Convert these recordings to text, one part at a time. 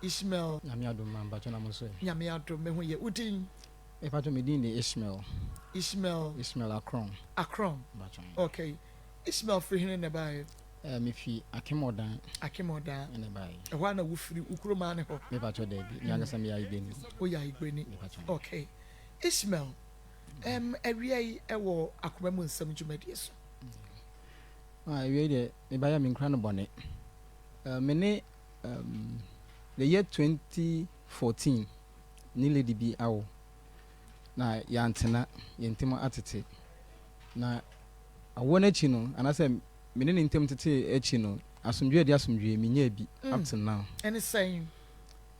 Ishmael. Nyame adom ma mpakyɛ na mo nso ɛ? Nyame adom me ho yɛ. Wo din? Mepakyɛ me din de Ishmael. Ishmael. Ishmael Akron. Akron. Mpakyɛ. Okay. Ishmael firi hene na ɛbaeɛ? Eh, me fi Akim Odan. Akim Odan. Ɛna ɛbaeɛ. Ɛhɔ a na wofiri, wo kurom ara ne hɔ? Mepakyɛ daabi, me ankasa meyɛ Ayigbeni. Woyɛ Ayigbeni. Mepakyɛ. Okay. Ishmael, ɛm, awia yi ɛwɔ Akoma Mu Nsɛm dwumadie so. Ah, awia yi deɛ, mebaeɛ a menkura no bɔne. Eh, me ne um, the year 2014 ne lady bi awo na yɛantena, yɛn ntam atete. Na awoɔ no akyi no, anaasɛ me ne ne ntam tetee akyi no, asomdwoeɛ de asomdwoeɛ menyaa bi up till now. Ɛne sɛn?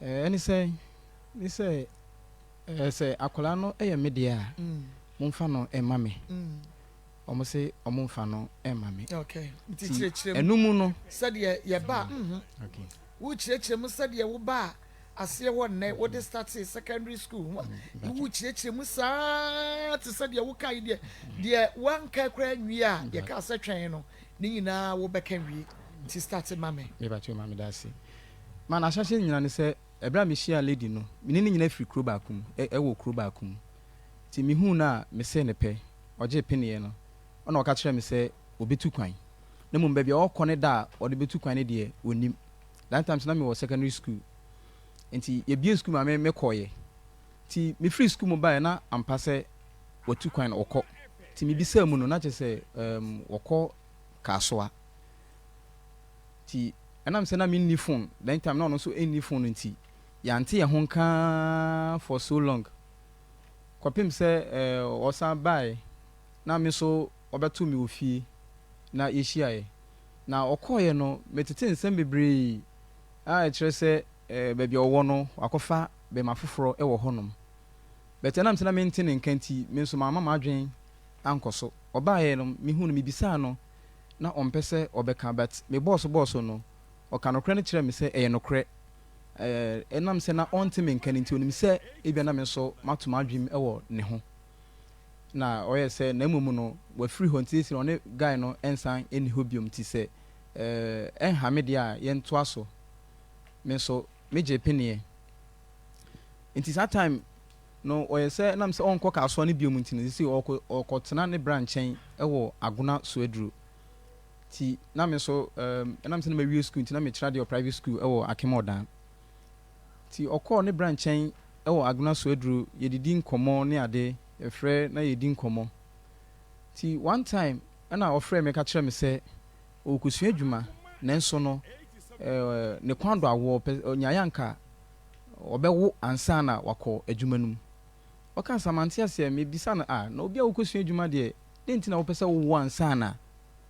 Ɛne sɛn? Ne sɛ, sɛ akwadaa no yɛ me deɛ a, momfa no mma me. Wɔn se wɔn mfa no mma me. Okay, nti kyerɛkyerɛ mu. Ɛno mu no. Sɛdeɛ yɛba a, Okay. Wokyerɛkyerɛ mu sɛdeɛ wobaa aseɛ hɔ nnɛ, wode startee secondary school ho a, wokyerɛkyerɛ mu saa te sɛ deɛ woka yi deɛ, deɛ woanka koraa nwie a, yɛkaa sɛ twɛn no, ne nyinaa wobɛka wie. Nti starte ma me. Mepakyɛw ma meda ase. Ma n'ahyɛaseɛ nyinaa ne sɛ, ɛberɛ a mehyiaa lady no, me ne no nyinaa firi kuro baako mu, ɛwɔ kuro baako mu. Nti mehuu no a, mesee no pɛ, ɔgyee peneɛ no, ɛna ɔka kyerɛɛ me sɛ ɔbɛtu kwan. Na mmom baabi a ɔrekɔ ne da a ɔde bɛtu kwan no deɛ, ɔnnim. That time nso na mewɔ secondary school. Nti yɛbue school ma me mekɔeɛ. Nti mefiri school mu baeɛ na ampa sɛ watu kwan no ɔkɔ. Nti mebisaa mu no na kyerɛ sɛ um, wɔkɔ Kasoa. Nti ɛnam sɛ na menni phone, that time na ɔno nso nni phone nti, yɛante yɛn ho nka for so long. Kɔpem sɛ eh, ɔsan baeɛ na me nso ɔbɛtoo me wɔ fie na yɛhyiaeɛ. Na ɔkɔeɛ no, metetee nsɛm bebree a ɛkyerɛ sɛ baabi a ɔwɔ no, wakɔfa bɛrima foforɔ wɔ hɔnom. But ɛnam sɛ na mente ne nka nti, me nso mamma m'adwene ankɔ so. Ɔbaeɛ no, mehuu no, mebisaa no, na ɔmpɛ sɛ ɔbɛka, but mebɔɔ so bɔɔ so no, ɔka nokorɛ no kyerɛɛ me sɛ ɛyɛ nokorɛ. Ɛnam sɛ na ɔnte me nka no nti, ɔnim sɛ ebia na me nso mato m'adwene wɔ ne ho. Na ɔyɛ sɛ na mmom no wafiri hɔ nti seesei no ɔne guy no nsan nni hɔ biom nti sɛ ɛnha me deɛ a yɛntoa so. Me nso megyee peneɛ. Nti saa time no ɔyɛ sɛ ɛnam sɛ ɔnkɔ Kasoa no biom nti no seesei ɔkɔ ɔkɔtena ne bra nkyɛn wɔ Agona Soaduro. Nti na me nso ɛnam sɛ na mawie school nti na mekyerɛ adeɛ wɔ private school wɔ Akem Ɔdan. Nti ɔkɔɔ ne bra nkyɛn wɔ Agona Soaduro, yɛdidi nkɔmmɔ ne ade, yɛfrɛ na yɛdi nkɔmmɔ. Nti one time ɛna ɔfrɛɛ me ka kyerɛɛ me sɛ ɔrekɔsua adwuma nanso no ne kwan dɔ awoɔ, ɔpɛ ɔnyaeɛ anka ɔbɛwo ansa na wakɔ adwuma no mu. Ɔkaa saa mante aseɛ, mebisa no ah na obi a wokɔsua adwuma deɛ dɛn nti na wopɛ sɛ wowo ansa na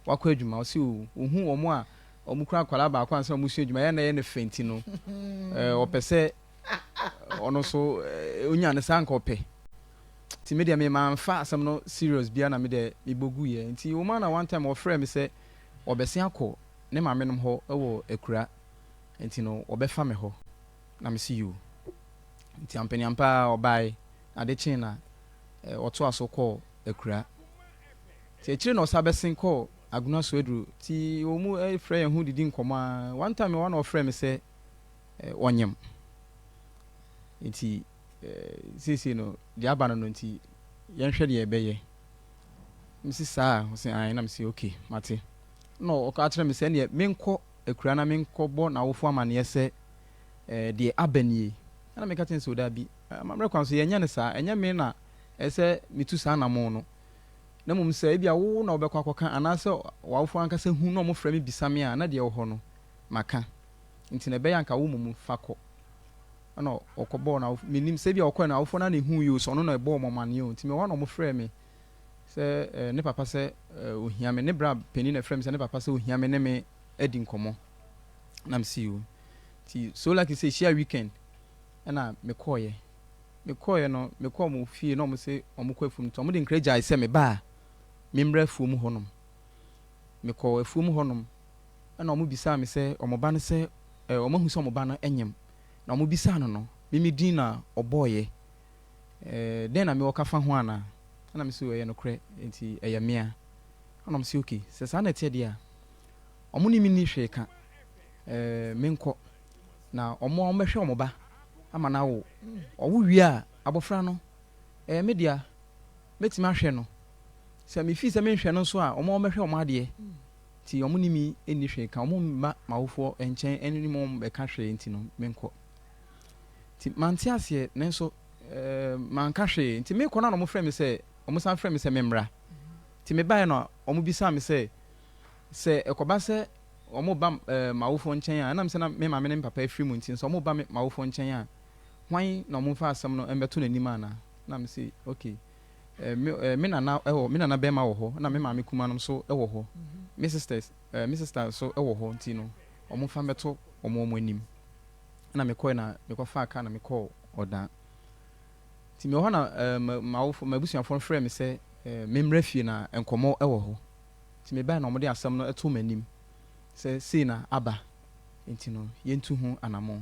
wakɔ adwuma? Ɔse oh ɔhu wɔn a wɔkura akwadaa baako ansa na wɔsua adwuma, ɛyɛ na ɛyɛ no fɛ nti no ɔpɛ sɛ ɔno nso ɔnya no saa anka ɔpɛ. Nti me deɛ me manfa asɛm no serious biara na me deɛ me bɔ guiɛ. Nti wɔn na one time wɔfrɛɛ me sɛ ɔbɛsen akɔ ne maame nom hɔ wɔ Akura nti no wɔbɛfa me hɔ na me se yoo. Nti ampaniampa ara ɔbae ade kyee na ɔtoa so kɔɔ Akura. Nti akyire na ɔsan bɛsen kɔɔ Agona Soaduro. Nti wɔn mu frɛ yɛn ho didi nkɔmmɔ ara. One time hɔ na ɔfrɛɛ me sɛ ɔnyem. Nti seesei no deɛ aba no no nti yɛnhwɛ deɛ ɛbɛyɛ. Mese saa a? Ɔse ae na mese okay mate. Ɛna ɔka kyerɛ me sɛ ɛneɛ menkɔ akura na menkɔbɔ n'awofo amaneɛ sɛ deɛ aba nie. Ɛna meka kyerɛ no sɛ o daabi, amammerɛ kwan so yɛnyɛ no saa, ɛnyɛ me na ɛsɛ sɛ metu saa anamon no. Na mmom sɛ ebia wo na wobɛkɔ akɔka anaasɛ w'awofo ankasa hu na wɔfrɛ me bisa me a, na deɛ ɛwɔ hɔ no maka. Nti na ɛbɛyɛ anka wo mmom fa kɔ. Ɛna ɔkɔbɔɔ n'awofo, mennim sɛ ebia ɔkɔɛ no awofoɔ no ara na ɛhui o, sɛ ɔno na ɛbɔɔ wɔn amaneɛ o. Nti mewɔ hɔ na wɔfrɛɛ me sɛ ne papa sɛ ɔhia me, ne bra panin na ɛfrɛɛ me sɛ ne papa sɛ ɔhia me ne me adi nkɔmmɔ. Na mese yoo. Nti so lucky sɛ ɛhyia weekend ɛna mekɔeɛ. Mekɔeɛ no, mekɔɔ wɔn fie na wɔn se wɔn kɔ afuom nti wɔn de nkra gyae sɛ meba a memmra afuom hɔnom. Mekɔɔ afuom hɔnom ɛna wɔn bisaa me sɛ wɔn ba no sɛ wɔn ahu sɛ wɔn ba no nyem. Na wɔn bisaa no no, me me din na ɔbɔeɛ. Dɛn na mewɔ ka fa ho anaa? Ɛna mese ɛyɛ nokorɛ nti ɛyɛ mea. Ɛna wɔn se okay, sɛ saa na ɛteɛ deɛ a, wɔn ne me nni hwee ka, menkɔ. Na wɔn a wɔbɛhwɛ wɔn ba ama no awo. Ɔwo wie a, abɔfra no, ɛyɛ me dea. Mɛtumi ahwɛ no. Sɛ mefii sɛ menhwɛ no nso a, wɔn a wɔbɛhwɛ wɔn adeɛ. Nti wɔn ne me nni hwee ka. Wɔn mma m'awofoɔ nkyɛn ne wɔn mmɛka hwee nti no, menkɔ. Nti mante aseɛ, nanso eh, manka hwee. Nti mekɔ no a na wɔfrɛ me sɛ, wɔsan frɛ me sɛ memmra. Nti mebaeɛ no a, wɔbisaa me sɛ, sɛ ɛkɔba sɛ wɔba eh, m'awofoɔ nkyɛn a, ɛnam sɛ na me maame ne me papa afiri mu nti, sɛ wɔba me m'awofoɔ nkyɛn a, hwan na wɔmfa asɛm no mmɛto n'anim anaa? Na mese, okay. Eh, me, eh, me nana wɔ, me nana bɛrima wɔ hɔ, na me maame kuma nom nso wɔ hɔ. Me sisters, eh, me sister nso wɔ hɔ nti no, wɔmfa mmɛto wɔn wɔn anim. Ɛna mekɔe na mekɔfaa kaa na mekɔɔ Ɔdan. Nti mewɔ hɔ na eh, m'awofo, m'abusuafoɔ no frɛɛ me sɛ eh, memmra fie na nkɔmmɔ wɔ hɔ. Nti mebae na wɔde asɛm no too m'anim sɛ sei na aba, nti no yɛntu ho anammɔn.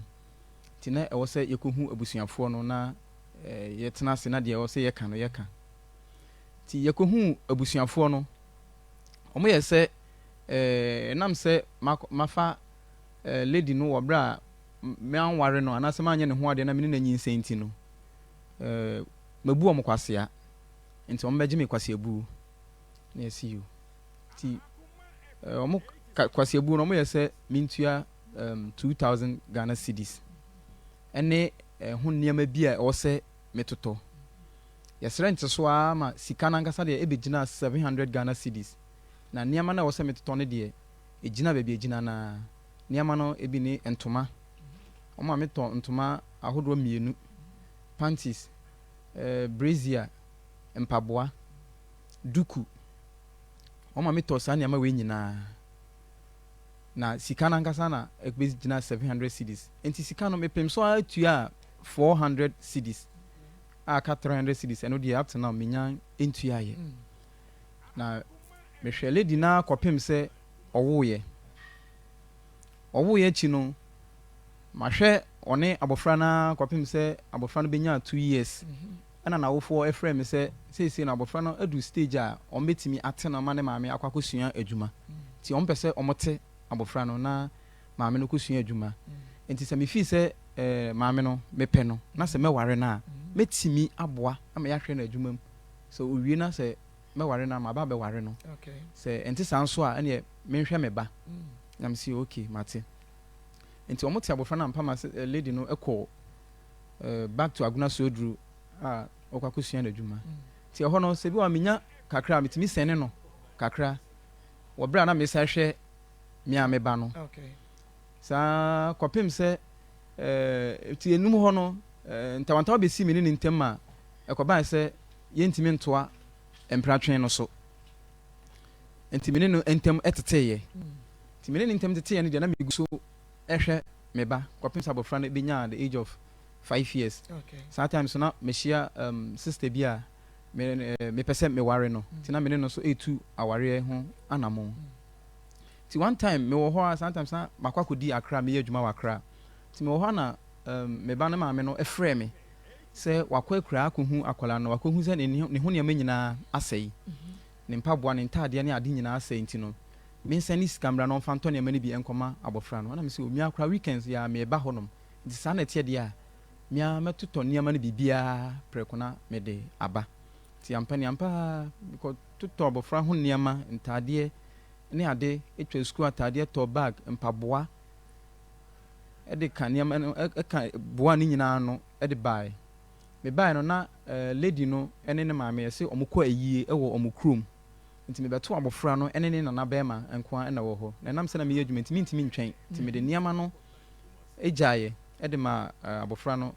Nti na ɛwɔ sɛ yɛkɔhu abusuafoɔ no na yɛtena ase na deɛ ɛwɔ sɛ yɛka no yɛka. Nti yɛkɔhuu abusuafoɔ no, wɔyɛ sɛ ɛnam sɛ mafa lady no wɔ berɛ a manware no anaasɛ manyɛ ne ho adeɛ na me ne no anyinsɛn nti no, mabu wɔn kwasea. Nti wɔbɛgye me kwaseabuo. Na yɛsi yo. Nti wɔn kwaseabuo no wɔyɛ sɛ mentua 2000 Ghana cedis ɛne ɛho nneɛma bi a ɛwɔ sɛ metotɔ. Yɛsrɛ nteso ara ma sika no ankasa deɛ ɛbɛgyinaa 700 Ghana cedis. Na nneɛma no a ɛwɔ sɛ metotɔ no deɛ, ɛgyina baabi a ɛgyina no ara. Nneɛma no bi ne ntoma. Wɔma metɔ ntoma ahodoɔ mmienu, panties, brazier, mpaboa, duku. Wɔma metɔ saa nneɛma wei nyinaa. Na sika no ankasa na ɛbɛgyina 700 cedis. Nti sika no mepem so ara tuaa 400 cedis a aka 300 cedis, ɛno deɛ up to now menya ntuaeɛ. Na mehwɛ lady no ara kɔpem sɛ ɔwoeɛ. Ɔwoeɛ akyi no, mahwɛ ɔne abɔfra no ara kɔpem sɛ abɔfra no bɛnyaa 2 years. Ɛna n'awofoɔ frɛ me sɛ seesei no abɔfra no adu stage a wɔbɛtumi ate no ama ne maame akɔ akɔsua adwuma. Nti wɔmpɛ sɛ wɔte abɔfra no na maame no kɔsua adwuma. Nti sɛ mefii sɛ maame no mepɛ no na sɛ mɛware no a, mɛtumi aboa ama yɛahwɛ no adwuma mu. Sɛ owie na sɛ mɛware no a, maba abɛware no. Sɛ ɛnte saa nso a, ɛneɛ menhwɛ me ba. Na mese okay, mate. Nti wɔte abɔfra no ampa ma sɛ lady no kɔ back to Agona Suoduru a ɔkɔ akɔsua n'adwuma. Nti ɛhɔ no sɛ bi wɔ a menya kakra a metumi sɛne no kakra wɔ berɛ a na mesan hwɛ me a me ba no. Saa kɔpem sɛ ti enum hɔ no ntawantawa bɛsi me ne ne ntam a ɛkɔbae sɛ yɛntumi ntoa mpratwe no so. Nti me ne no ntam teteeɛ. Nti me ne ne ntam teteeɛ no deɛ na megu so hwɛ me ba kɔpem sɛ abɔfra no bɛnyaa the age of 5 years. Saa time so na mehyia sister bi a mepɛ sɛ meware no. Nti na me ne no nso ɛretu awareɛ ho anammɔn. Nti one time mewɔ hɔ a, saa time so na makɔ akɔdi Accra, meyɛ adwuma wɔ Accra. Nti mewɔ hɔ a na me ba no maame no frɛ me sɛ wakɔ akuraa akɔhu akwadaa no, wakɔhu sɛ ne ho nneɛma nyinaa asɛe. Ne mpaboa, ne ntaadeɛ ne ade nyinaa asɛe nti no, mensan ne sika mmra na ɔmfa ntɔ nneɛma no bi nkɔma abɔfra no. Ɛna mese, o, me ara koraa weekends yi ara mereba hɔnom. Nti saa na ɛteɛ deɛ a, me ara mɛtotɔ nneɛma no biribiara prɛko na mede aba. Nti ampa ni ampa ara mekɔtotɔ abɔfra ho nneɛma, ntaadeɛ ne ade, twa sukuu ataadeɛ, tɔ bag, mpaboa de ka nneɛma no ka boa ne nyinaa ano de baeɛ. Mebaeɛ no na lady no ne ne maame ɛse wɔkɔ ayie wɔ wɔn kurom. Nti mebɛtoo abɔfra no ne ne nana barima nko ara na ɛwɔ hɔ. Na ɛnam sɛ na meyɛ adwuma nti mentumi ntwɛn. Nti mede nneɛma no gyaeɛ de maa abɔfra no.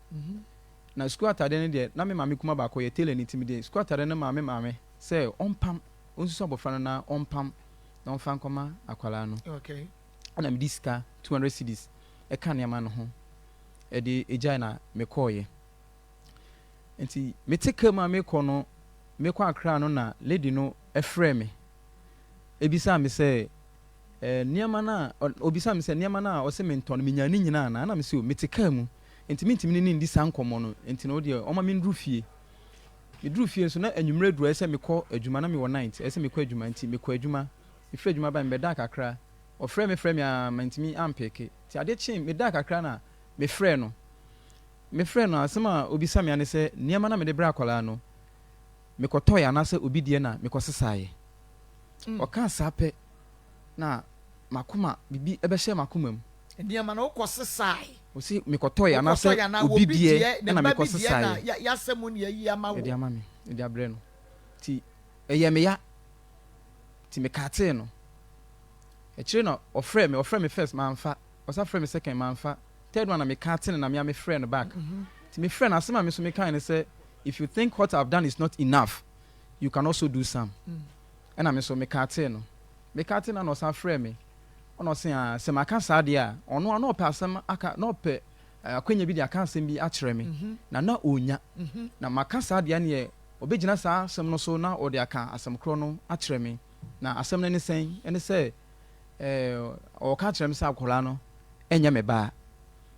Na sukuu ataadeɛ no deɛ na me maame kuma baako ɔyɛ tailor nti mede sukuu ataadeɛ no maa me maame sɛ ɔmpam, ɔnsusu abɔfra no na ɔmpam na ɔmfa nkɔma akwadaa no. Ɛna mede sika 200 cedis ɛka nneɛma no ho de gyae na mekɔeɛ. Nti mete kaa mu a mekɔ no, mekɔ Accra no na lady no frɛɛ me ebisaa me sɛ nneɛma no a obisaa me sɛ nneɛma no a ɔsɛ mentɔ no menyaa ne nyinaa anaa? Ɛna mese o mete kaa mu nti mentumi ne no ndi saa nkɔmmɔ no nti no wodeɛ ɔma menduru fie. Meduru fie nso na anwummerɛ duru ɛsɛ sɛ mekɔ adwuma, na mewɔ night ɛsɛ sɛ mekɔ adwuma nti mekɔ adwuma. Mefiri adwuma bae mebɛdaa kakra, ɔfrɛɛ me frɛɛ me ara mantumi ampeke. Nti adeɛ kyee medaa kakra na. Mefrɛɛ no. Mefrɛɛ no a, asɛm a ɔbisa me ara ne sɛ, nneɛma no a mede brɛɛ akwadaa no, mekɔtɔeɛ anaasɛ obi deɛ na mekɔsesaeɛ? Ɔkaa saa pɛ na m'akoma, biribi bɛhyɛɛ m'akoma mu. Nneɛma no wokɔsesaeɛ? Ɔse mekɔtɔeɛ anaasɛ obi deɛ na mekɔsesaeɛ. Yɛde ama me, mede abrɛ no. Nti ɛyɛɛ me ya, nti mekatee no. Akyire na ɔfrɛɛ me, ɔfrɛɛ me first mamfa, ɔsan frɛɛ me second mamfa, third one na mekatee no na me ara mefrɛɛ no back. Nti mefrɛɛ no, asɛm a me nso mekaeɛ ne sɛ, if you think what I've done is not enough, you can also do some. Ɛna me nso mekatee no. Mekatee no a na ɔsan frɛɛ me, ɛna ɔse aa sɛ maka saa deɛ a, ɔno a na ɔpɛ asɛm aka, na ɔpɛ akwanya bi de aka asɛm bi akyerɛ me, na na ɔnnya. Na maka saa deɛ a neɛ ɔbɛgyina saa asɛm no so na ɔde aka asɛm korɔ no akyerɛ me. Na asɛm no ne sɛn? Ɛne sɛ ɔreka akyerɛ me sɛ akwadaa no nyɛ me ba.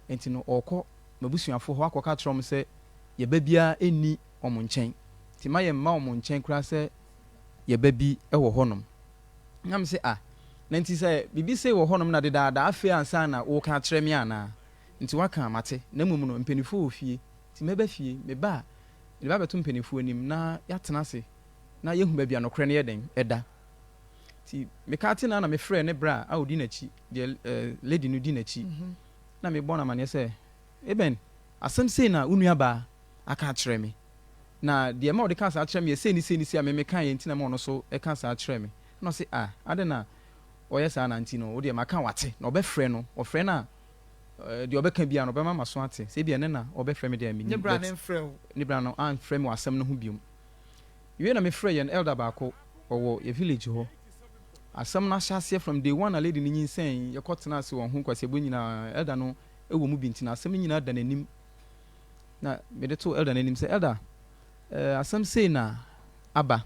Enti no ɔrekɔ m'abusuafoɔ hɔ akɔka akyerɛ wɔn sɛ yɛn ba biara nni wɔn nkyɛn. Nti mma yɛmma wɔn nkyɛn koraa sɛ yɛn ba bi wɔ hɔnom. Na mese, Ah, na nti sɛ biribi sei wɔ hɔnom na dedaada afei ansa na woreka akyerɛ me anaa? Nti woaka a, mate. Na mmom no, mpanimfoɔ wɔ fie, nti mɛba fie. Meba a, mede ba abɛto mpanimfoɔ anim na yɛatena ase na yɛahu baabi a nokorɛ no yɛ dɛn, ɛda. Nti mekaa te no ara na mefrɛɛ ne bra a ɔdi n'akyi, deɛ lady no di n'akyi, na mebɔɔ no amaneɛ sɛ, Eben, asɛm sei na wo nuabaa aka akyerɛ me, na deɛ ɛma ɔde kaa saa kyerɛ me yɛ sei ne sei ne sei a me mekaeɛ nti na ɛma ɔno nso ka saa kyerɛɛ me. Ɛna ɔse, Ah, adɛn na ɔyɛ saa na nti no, wo deɛ maka a wate, na ɔbɛfrɛ no, ɔfrɛ no a, deɛ ɔbɛka biara no ɔbɛma m'aso ate, sɛ ebia ɛnnɛ na ɔbɛfrɛ me deɛ a mennim, Ne bra but no mfrɛ wo. ne bra no amfrɛ me wɔ asɛm no ho biom. Mewie na mefrɛɛ yɛn elder baako, ɔwɔ yɛn village hɔ. Asɛm no ahyɛaseɛ from day one a lady no nyinsɛn, yɛkɔ tenaa ase wɔ ho nkwaseɛbɔ nyinaa, elder no wɔ mu bi nti na asɛm no nyinaa da n'anim. Na mede too elder no anim sɛ, Elder, eh, asɛm sei na aba,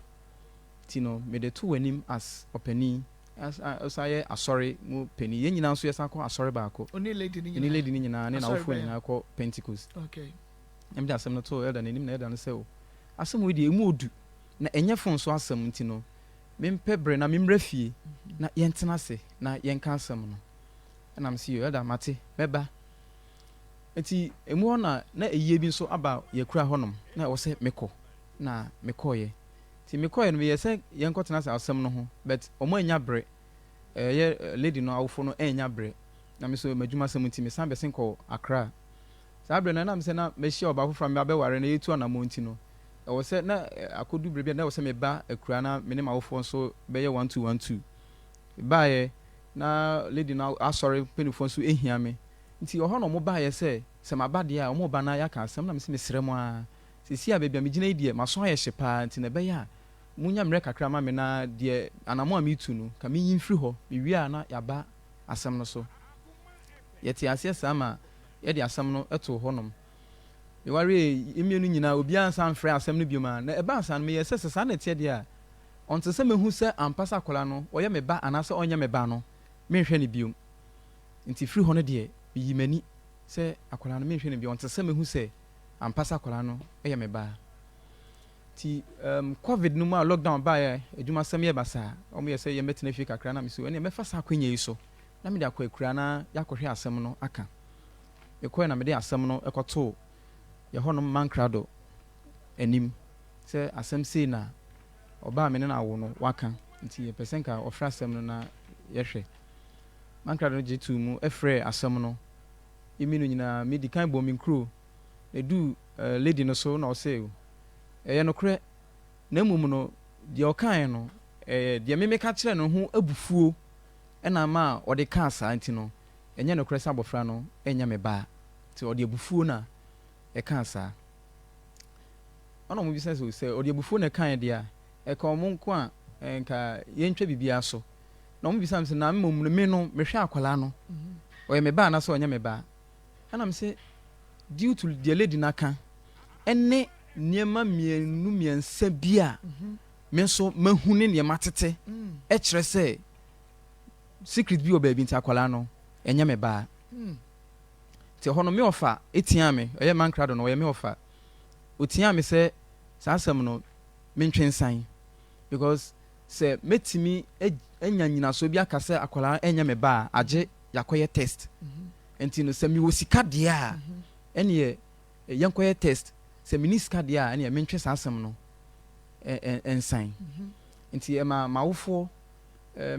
nti no mede to w'anim as ɔpanin, as a ɔsan yɛ asɔre mu panin. Yɛn nyinaa nso yɛsan kɔ asɔre baako. Ɔne lady no Mene nyinaa? lady no nyinaa ne Asɔre n'awofoɔ bɛn? nyinaa kɔ Pentecost. Okay. Na mede asɛm no too elder no anim na elder no sɛ, O, asɛm wei deɛ ɛmu ɔdu, na ɛnyɛ phone so asɛm nti no, mempɛ berɛ na memmra fie na yɛntena ase na yɛnka asɛm no. Ɛna mese, Yo, elder, mate, mɛba. Enti emu hɔ na na ayie bi nso aba yɛn kura hɔnom na ɛwɔ sɛ mekɔ na mekɔeɛ. Nti mekɔeɛ no meyɛɛ sɛ yɛnkɔtena ase asɛm no ho but wɔn annya berɛ, ɛyɛ lady no awofo no annya berɛ na me nso m'adwumasɛm nti mesan bɛsen kɔɔ Accra. Saa berɛ no ɛnam sɛ na mahyia ɔbaa foforɔ a meba abɛware na yɛretu anammɔn nti no ɛwɔ sɛ na akɔdu berɛ bi a na ɛwɔ sɛ meba akuraa na me ne m'awofoɔ nso bɛyɛ 1212. Mebaeɛ na lady no asɔre mpanimfoɔ nso hia me Nti ɔhɔ na wɔbaeɛ sɛ, sɛ maba deɛ a, wɔreba na yɛaka asɛm. Na mese, Mesrɛ mo ara, seesei a baabi a megyina yi deɛ, m'aso ayɛ hye pa ara, nti na ɛbɛyɛ a monya mmerɛ kakra ma me na deɛ anammɔn a meretu no, nka menyi mfiri hɔ. Mewie a na yɛaba asɛm no so. Yɛtee aseɛ saa ma yɛde asɛm no too hɔnom. Mewareeɛ, yɛn mmienu nyinaa, obiara ansan amfrɛ asɛm no bio a, na ɛbaa saa no, meyɛɛ sɛ, sɛ saa na ɛteɛ deɛ a, ɔnte sɛ mɛhu sɛ ampa sɛ akwadaa no, ɔyɛ me ba anaasɛ ɔnyɛ me ba no, menhwɛ no bio. Nti firi hɔ no deɛ, meyii m'ani sɛ akwadaa no menhwɛ no bio, ɔnte sɛ mɛhu sɛ ampa sɛ akwadaa no yɛ me ba. Nti um, covid no mu a lockdown baeɛ, adwumasɛm yɛ basaa, wɔyɛ sɛ yɛmmɛtena fie kakra na mese ɛneɛ mɛfa saa akwanya yi so na mede akɔ akuraa na yɛakɔhwɛ asɛm no aka. Mekɔɛ na mede asɛm no kɔtoo yɛ hɔnom Mankrado anim sɛ asɛm sei na ɔbaa me ne no awo no waka, nti yɛpɛ sɛ nka ɔfrɛ asɛm no na yɛhwɛ. Mankrado no gye too mu frɛɛ asɛm no. Emi no nyinaa, me di kan bɔɔ me nkuro. Na eduu lady no so na ɔse, Ɛyɛ nokorɛ, na mmom no, deɛ ɔkaeɛ no, ɛyɛ deɛ me meka kyerɛɛ no ho abufuo na ama a ɔde kaa saa nti no, ɛnyɛ nokorɛ sɛ abɔfra no nyɛ me ba. Nti ɔde abufuo na ɛkaa saa. Ɛna wɔbisa sɛ, sɛ ɔde abufuo na ɛkaeɛ deɛ a, ɛka wɔn nko a, nka yɛntwa biribiara so. Na wɔbisaa me sɛ, na mmom no, me no, mehwɛ akwadaa no, ɔyɛ me ba anaasɛ ɔnyɛ me ba? Ɛna me se, due to deɛ lady no aka, ɛne nneɛma mmienu mmiɛnsa bi a me nso mahu ne nneɛma matete, ɛkyerɛ sɛ secret bi wɔ baabi nti akwadaa no, ɛnyɛ me ba. Nti ɛhɔ no, me ɔfa tiaa me, ɔyɛ Mankrado no, ɔyɛ me ɔfa. Ɔtiaa me sɛ saa asɛm no, mentwe nsan because Sɛ mɛtumi anya nnyinasoɔ bi aka sɛ akwadaa no nyɛ me ba a, agye yɛakɔyɛ test. Nti no sɛ mewɔ sika deɛ a, ɛneɛ yɛnkɔyɛ test. Sɛ menni sika deɛ a, ɛneɛ mentwe saa asɛm no nsan. Nti ɛma m'awofoɔ,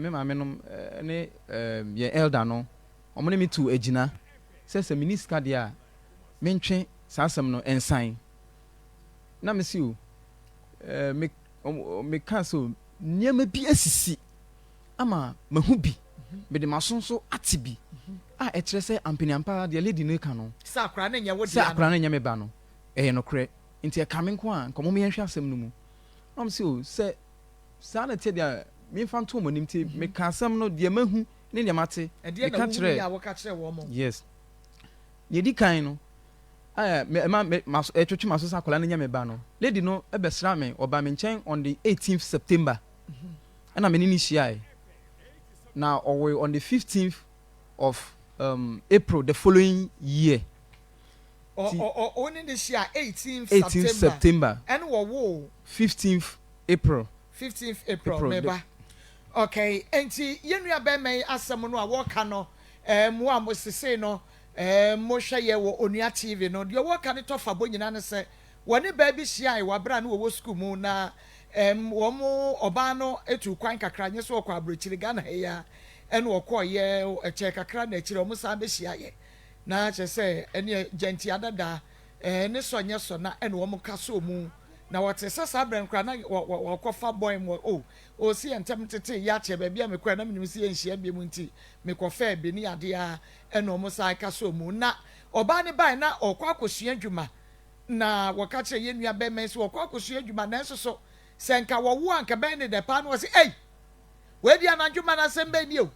me maame nom ne yɛn elder no, wɔn ne me tuu agyina sɛ sɛ menni sika deɛ a, mentwe saa asɛm no nsan. Na mese o, me, mekaa sɛ o, nneɛma bi asisi ama mahu bi, mede m'aso nso ate bi a ɛkyerɛ sɛ ampaniampa ara deɛ lady no reka no, Sɛ akwadaa no nyɛ wo sɛ dea akwadaa no. no nyɛ me ba no, ɛyɛ nokorɛ. Nti ɛka me nko a, nka mom yɛnhwɛ asɛm no mu. Na wɔn se o, sɛ saa na ɛteɛ deɛ a, memfa nto wɔn anim. Nti meka asɛm no, deɛ mahu ne deɛ mate, Ɛdeɛn na meka wohunuiɛ kyerɛɛ, a woka kyerɛɛ wɔn? yes. Deɛ ɛdi kan no, a me, ɛma me, m'aso, ɛtwetwe m'aso sɛ akwadaa no nyɛ me ba no, lady no bɛsraa me, ɔbaa me nkyɛn on the 18th September. Ɛna me ne no hyiae. Na ɔwoe on the 15th of um, April the following year. Ɔ, ɔ, ɔ, wo ne no hyia 18th 18th September, September. ɛne wɔwoo 15th April. 15th April, April me the ba. Okay, enti yɛn nua bɛrima yi asɛm no a wɔka no, eh, mo a mo sesei no, eh, mohwɛ yɛ wɔ Onua TV no, deɛ wɔka no tɔ fa bɔ nyinaa ne sɛ, wɔne baa bi hyiae wɔ abere a na wɔwɔ sukuu mu na ɛm, wɔn ɔbaa no tuu kwan kakra, nyɛ sɛ ɔkɔ aburokyiri, Ghana ha yi ara ɛna ɔkɔɔyɛ, ɛkyɛɛ kakra na akyire wɔn san bɛhyiaeɛ. Na kyerɛ sɛ ɛneɛ gyantia dada, eh, ne sɔ nyɛ sɔ na ɛna wɔn ka sɔɔ mu. Na wɔte sɛ saa berɛ no koraa na wɔkɔfa bɔe mu, oh, oh, se yɛn ntam tetee yɛ akyɛ, baabi a mekɔɛ na menim se yɛnhyia biom nti mekɔfɛɛ bi ne adeɛ ara ɛna wɔn san ka sɔɔ mu. Na ɔbaa no bae na ɔrekɔ akɔsua adwuma. Na wɔka kyerɛɛ yɛn nua barima yi sɛ ɔrekɔ akɔsua adwuma nanso so sɛ nka wɔwo a nka ɛbɛyɛ ne dɛ paa na ɔse ei! Wei deɛ anadwo ma no asɛm bɛn ni o!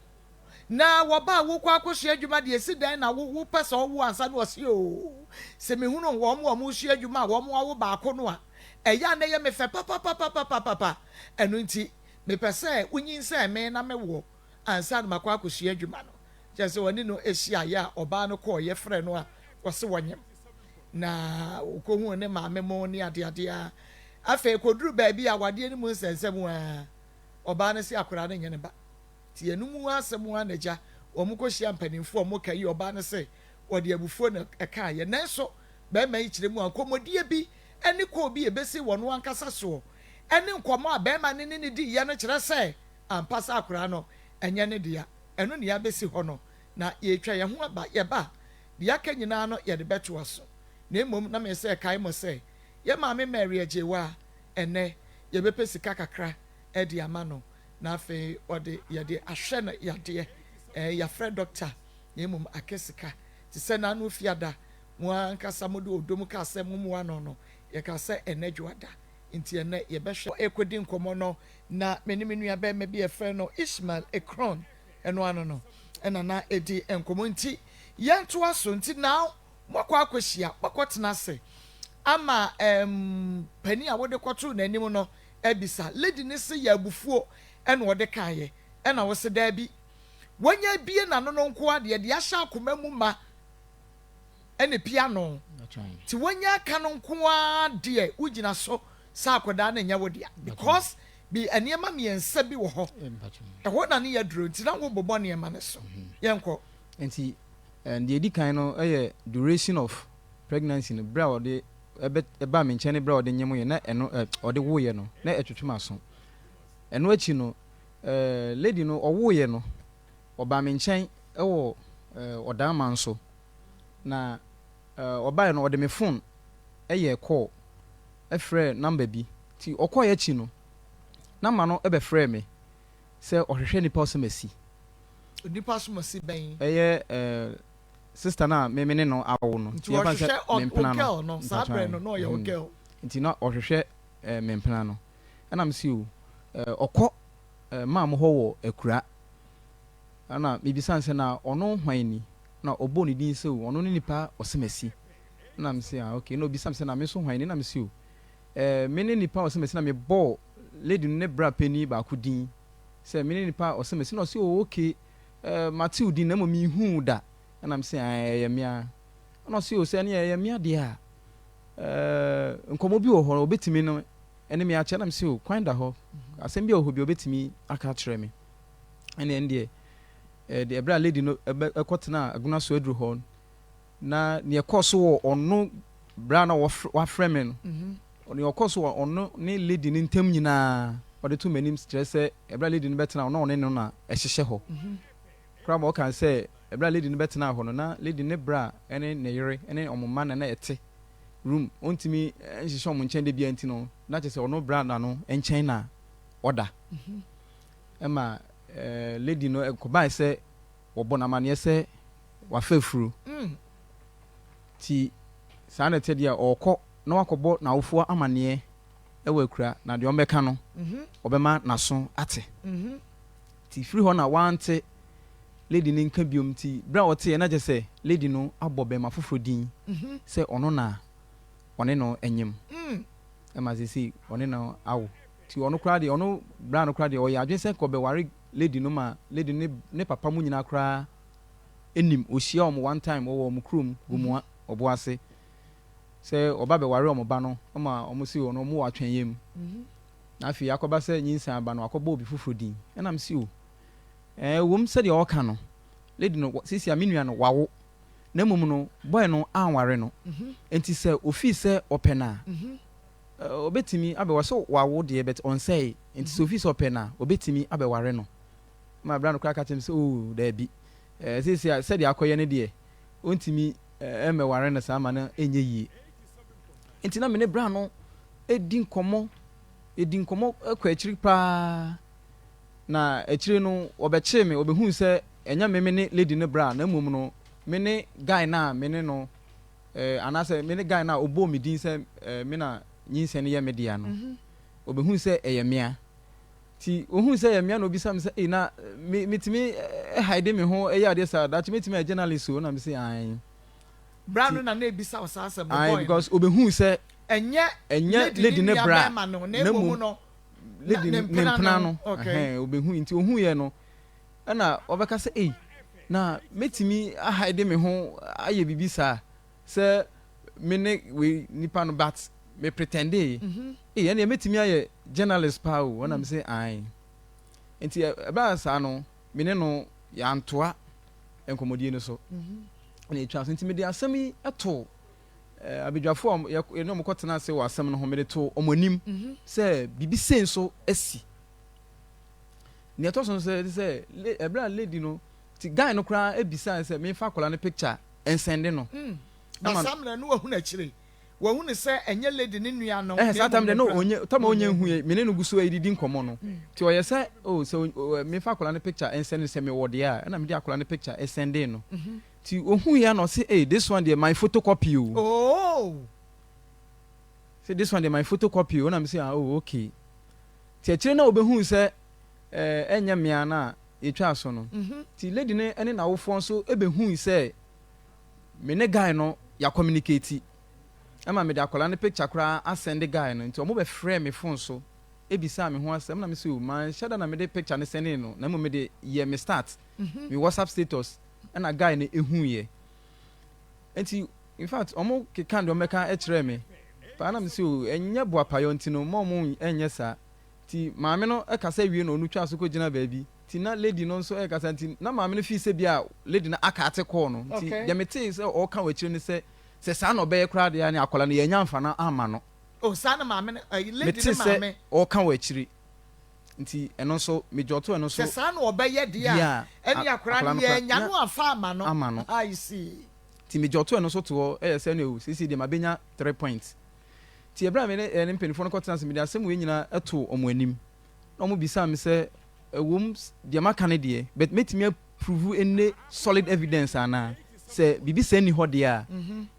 Na wɔba a wokɔ akɔsua adwuma deɛ ɛsi dɛn na wo wopɛ sɛ ɔwo ansa na ɔse oo sɛ mehunu wɔn a wɔresua adwuma a wɔn awo baako no a ɛyɛ a na ɛyɛ me fɛ papapapapapapa ɛno nti mepɛ sɛ wonyinsɛn me na mewo ansa na makɔ akɔsua adwuma no. Kyerɛ sɛ ɔne no hyiaeɛ a ɔbaa no kɔeɛ frɛɛ no a ɔse wɔnyem. Na ɔkɔhuu ne maame mo ne adeade a. Afei kɔduru baabi a awadeɛ no mu nsɛnsɛm a, ɔbaa no se akwadaa no nyɛ ne ba. Nti ɛno mu asɛm ara na agya wɔn kɔhyia mpanimfoɔ a wɔka yi ɔbaa no se ɔde abufuo na ɛkaeɛ. Nanso barima yi kyerɛ mu a nkɔmmɔdie bi ne kɔɔ bi a ɛbɛsi wɔn ankasa soɔ ne nkɔmmɔ a barima no ne no diiɛ no kyerɛ sɛ ampa sɛ akwadaa no ɛnyɛ ne dea. Ɛno na yɛabɛsi hɔ no na yɛretwa yɛn ho aba. Yɛba a, deɛ aka nyinaa no yɛde bɛtoa so. Na mmom na meyɛ sɛ ɛkae mo sɛ, yɛn maame Mary Agyewaa, ɛnnɛ yɛbɛpɛ sika kakra de ama no, na afei ɔde yɛde ahwɛ no yadeɛ. Ɛɛ, yɛafrɛ dɔkta, na mmom aka sika. Te sɛ n'ano fiada, mo ankasa mode ɔdɔ mu kaa sɛ mommoa no no, yɛkaa sɛ ɛnnɛ dwoada. Nti ɛnnɛ yɛbɛhwɛ. Rekɔdi nkɔmmɔ no, na me ne me nuabarima bi a yɛfrɛ no Ishmael Ekron, ɛno ano no, ɛna na ɛdi nkɔmmɔ. Nti yɛntoa so. Nti now moakɔ akɔhyia, moakɔtena ase ama ɛɛm panin a wode kɔtoo n'anim no abisa. Lady no se yɛ abufuo ɛna ɔde kaeɛ, ɛna wo se daabi. Wanya abue n'ano no nko ara deɛ, deɛ ahyɛ akoma mu ma ɛna pia ano. Nti wanya aka no nko ara deɛ wogyina so sɛ akwadaa no nyɛ wo dea because bi nneɛma mmiɛnsa bi wɔ hɔ. Ɛhɔ na ne yɛ duro nti na wobobɔ nneɛma no so. Yɛnkɔ. Nti deɛ ɛdi kan no yɛ duration of pregnancy no, berɛ a ɔde ɛbɛ ɛbaa me nkyɛn ne berɛ a ɔde nyemoeɛ na ɛno ɛ ɔde woeɛ no na ɛtwetwe m'aso. Ɛno akyi no ɛɛ lady no ɔwoeɛ no ɔbaa me nkyɛn wɔ ɛɛ Ɔdaman so na ɛɛ ɔbaeɛ no ɔde me phone yɛɛ call frɛɛ number bi nti ɔkɔeɛ akyi no number no bɛfrɛɛ me sɛ ɔhwehwɛ nipa ɔsɛmasi. Onipa asomasi bɛn? Ɛyɛ ɛɛ sister no a me me ne no awo no. Nti ɔhwehwɛ ɔ wo girl no saa berɛ no na ɔyɛ wo girl. Nti na ɔhwehwɛ ɛɛ me mpena no ɛna me se o ɛɛ ɔkɔ ɛɛ maa mo hɔ wɔ akura ɛna me bisa no sɛ na ɔno hwan ni na ɔbɔɔ ne din sɛ o ɔno ne nipa ɔsɛmasi ɛna me se ah okay ɛna ɔbisa me sɛ na me nso hwan ni ɛna me se o ɛɛ me ne nipa ɔsɛmasi na me bɔɔ lady no ne bra panin baako din sɛ me ne nipa a ɔsɛ mesi na ɔse oh ok eh mate wo din na mmom menhuu wo da ɛna mese ae ɛyɛ me ara ɛna ɔse oh sɛ ɛneɛ ɛyɛ me adeɛ a eh nkɔmmɔ bi wɔ hɔ ɔbɛtumi no ɛne me akyɛ ɛna mese oh kwan da hɔ asɛm bi a wɔ hɔ bi ɔbɛtumi aka akyerɛ me ɛne ɛndeɛ. Ɛɛ ɛberɛ a lady no ɛbɛ ɛkɔtenaa Agona so aduru hɔ no, na nea ɛkɔɔ so wɔ ɔno berɛ a na wafrɛ me no, nea ɔkɔɔ so wɔ ɔno ne lady no ntam nyinaa ɔde too m'anim kyerɛ sɛ ɛberɛ a lady no bɛtenaa hɔ na ɔne no na ɛhyehyɛ hɔ. Koraa ma ɔkaa sɛ ɛberɛ a lady no bɛtenaa hɔ no na lady ne bra ne ne yere ne wɔn mma na na ɛte room, ɔntumi nhyehyɛ wɔn nkyɛn da biara nti no na kyerɛ sɛ ɔno bra na no nkyɛn na ɔda. Ɛma lady no ɛkɔbae sɛ wɔbɔ no amaneɛ sɛ wafa afuro. Nti saa na ɛte deɛ ɔrekɔ na wakɔbɔ n'awofoɔ amaneɛ wɔ akura na deɛ ɔmbɛka no ɔbɛma n'aso ate. Nti firi hɔ na wante lady no nka biom nti berɛ a ɔteeɛ na kyerɛ sɛ lady no abɔ bɛrima foforɔ din sɛ ɔno na ɔne no nyem ɛma seesei ɔne no awo. Nti ɔno koraa deɛ ɔno bra no koraa deɛ ɔyɛ adwene sɛ nka ɔbɛware lady no ma lady no ne papa mu nyinaa koraa nim. Ɔhyia wɔn one time wɔwɔ wɔn kurom Gomoa Ɔboase sɛ ɔba bɛware wɔn ba no ma wɔn se ɔno wɔn wɔ atwɛnyɛ mu. Na afei akɔba sɛ nyinsɛn aba no wakɔbɔ obi foforɔ din. Ɛna mese o ɛɛ ɛwom sɛdeɛ ɔreka no lady no seesei a me nua no wawo na mmom no boy no anware no nti sɛ ofii sɛ ɔpɛ no a Ɔbɛtumi abɛware, sɛ wawo deɛ but ɔnsɛe, nti sɛ ofi sɛ ɔpɛ no a, ɔbɛtumi abɛware no. Ma bra no koraa ka kyerɛ me sɛ oh daabi, eh, seesei a sɛdeɛ akɔyɛ no deɛ, ɔntumi mmɛware no saa ma no ɛnyɛ yie. Nti na me ne bra no di nkɔmmɔ, yɛdi nkɔmmɔ kɔ akyiri paa, na akyire no ɔbɛkyee me, ɔbɛhuu sɛ ɛnyɛ me me ne lady no bra, na mmom no me ne guy no a me ne no eh, anaasɛ me ne guy no a ɔbɔɔ me din sɛ eh, me na nyinsɛn no yɛ me dea no, ɔbɛhuu sɛ ɛyɛ mea. Nti ɔhuu sɛ ɛyɛ mea na ɔbisa me sɛ, ei, na me, metumi eh, hide me ho ɛyɛ adeɛ saa, daakye mɛtumi ayɛ journalist o, na me se ae. Bra no na na ebisa wo saa asɛm no, Ae, boy no. because ɔbɛhuu sɛ Ɛnyɛ ɛnyɛ lady lady ne ne nua bra, bɛrima no, na na mmom mmom no, na lady ne ne mpena mpena no. no, Okay. ɛhɛn, ɔbɛhui, nti ɔhuiɛ no, ɛna ɔbɛka sɛ, ei, na mɛtumi ahide me ho ayɛ biribi saa sɛ me ne wei nipa no but me pretendee, ei, ɛneɛ mɛtumi ayɛ journalist paa o, ɛna me se ae. Nti ɛbaa saa no, me ne no yɛantoa nkɔmmɔdie no so, ɛna ɛtwaa so. Nti mede asɛm yi too abadwafoɔ a yɛne wɔn kɔtena ase wɔ asɛm no ho, mede too wɔn anim sɛ biribi sei nso asi. Nea ɛtɔ so nso sɛ sɛ ɛberɛ a lady no ti guy no koraa ebisaa sɛ memfa akwadaa no picture nsɛnde no. Na saa mmerɛ no wahunu akyire, wahunu sɛ ɛnyɛ lady no nua no. Ɛhɛ saa tam deɛ no onye tam a onye nhu yɛ me ne no gu so redidi nkɔmɔ no ti ɔyɛ sɛ oh sɛ memfa akwadaa no picture nsɛnde sɛ mewɔ deɛ a ɛna mede akwadaa no picture sɛndee no ti ohun yɛ na ɔse hey this one deɛ my photocopy o. Oh. Say this one deɛ my photocopy o na me say ah oh okay. Nti akyire na ɔbɛhuu sɛ ɛnyɛ mmea no a yɛtwaa so no. Nti lady no ne n'awofoɔ nso bɛhui sɛ me ne guy no yɛ communicate. Ɛma mede akwadaa no picture koraa asɛnde guy no. Nti wɔn bɛfrɛɛ me phone so bisaa me ho asɛm na me se oh manhyɛ da na mede picture no sɛndee no na mmom mede yɛɛ me start, me WhatsApp status ɛna guy no huiɛ. Nti in fact wɔn keka deɛ wɔn bɛka kyerɛɛ me paa na me se o ɛnyɛ boapayɔ nti no mma wɔn nyɛ saa nti maame no kasa wie na ɔno twaa so kɔ gyina baabi nti na lady no nso ɛkasa nti na maame no fii sɛ bi a lady no aka ate kɔɔ no nti deɛ me tee sɛ ɔka wɔ akyire ne sɛ sɛ saa na ɔbɛyɛ koraa deɛ ne akwadaa no yɛnya nfa no ama no. Oh saa na maame no ɛyi lady no maame. Mete sɛ ɔka wɔ akyire. Nti ɛno nso medwɔto ɛno nso. Sɛ saa na ɔbɛyɛ deɛ a, ɛne akwadaa no yɛannya no amfa amma no. Ama no. I see. Nti medwɔto ɛno nso to hɔ ɛyɛ sɛ ɛne o seesei deɛ mabɛnya 3 points. Nti ɛberɛ a me ne ɛne mpanimfoɔ no kɔtena ase mede asɛm wei nyinaa too wɔn anim. Na wɔn bisaa me sɛ ɛwom deɛ maka no deɛ but mɛtumi aprove any solid evidence anaa? Sɛ biribi saa nni hɔ deɛ a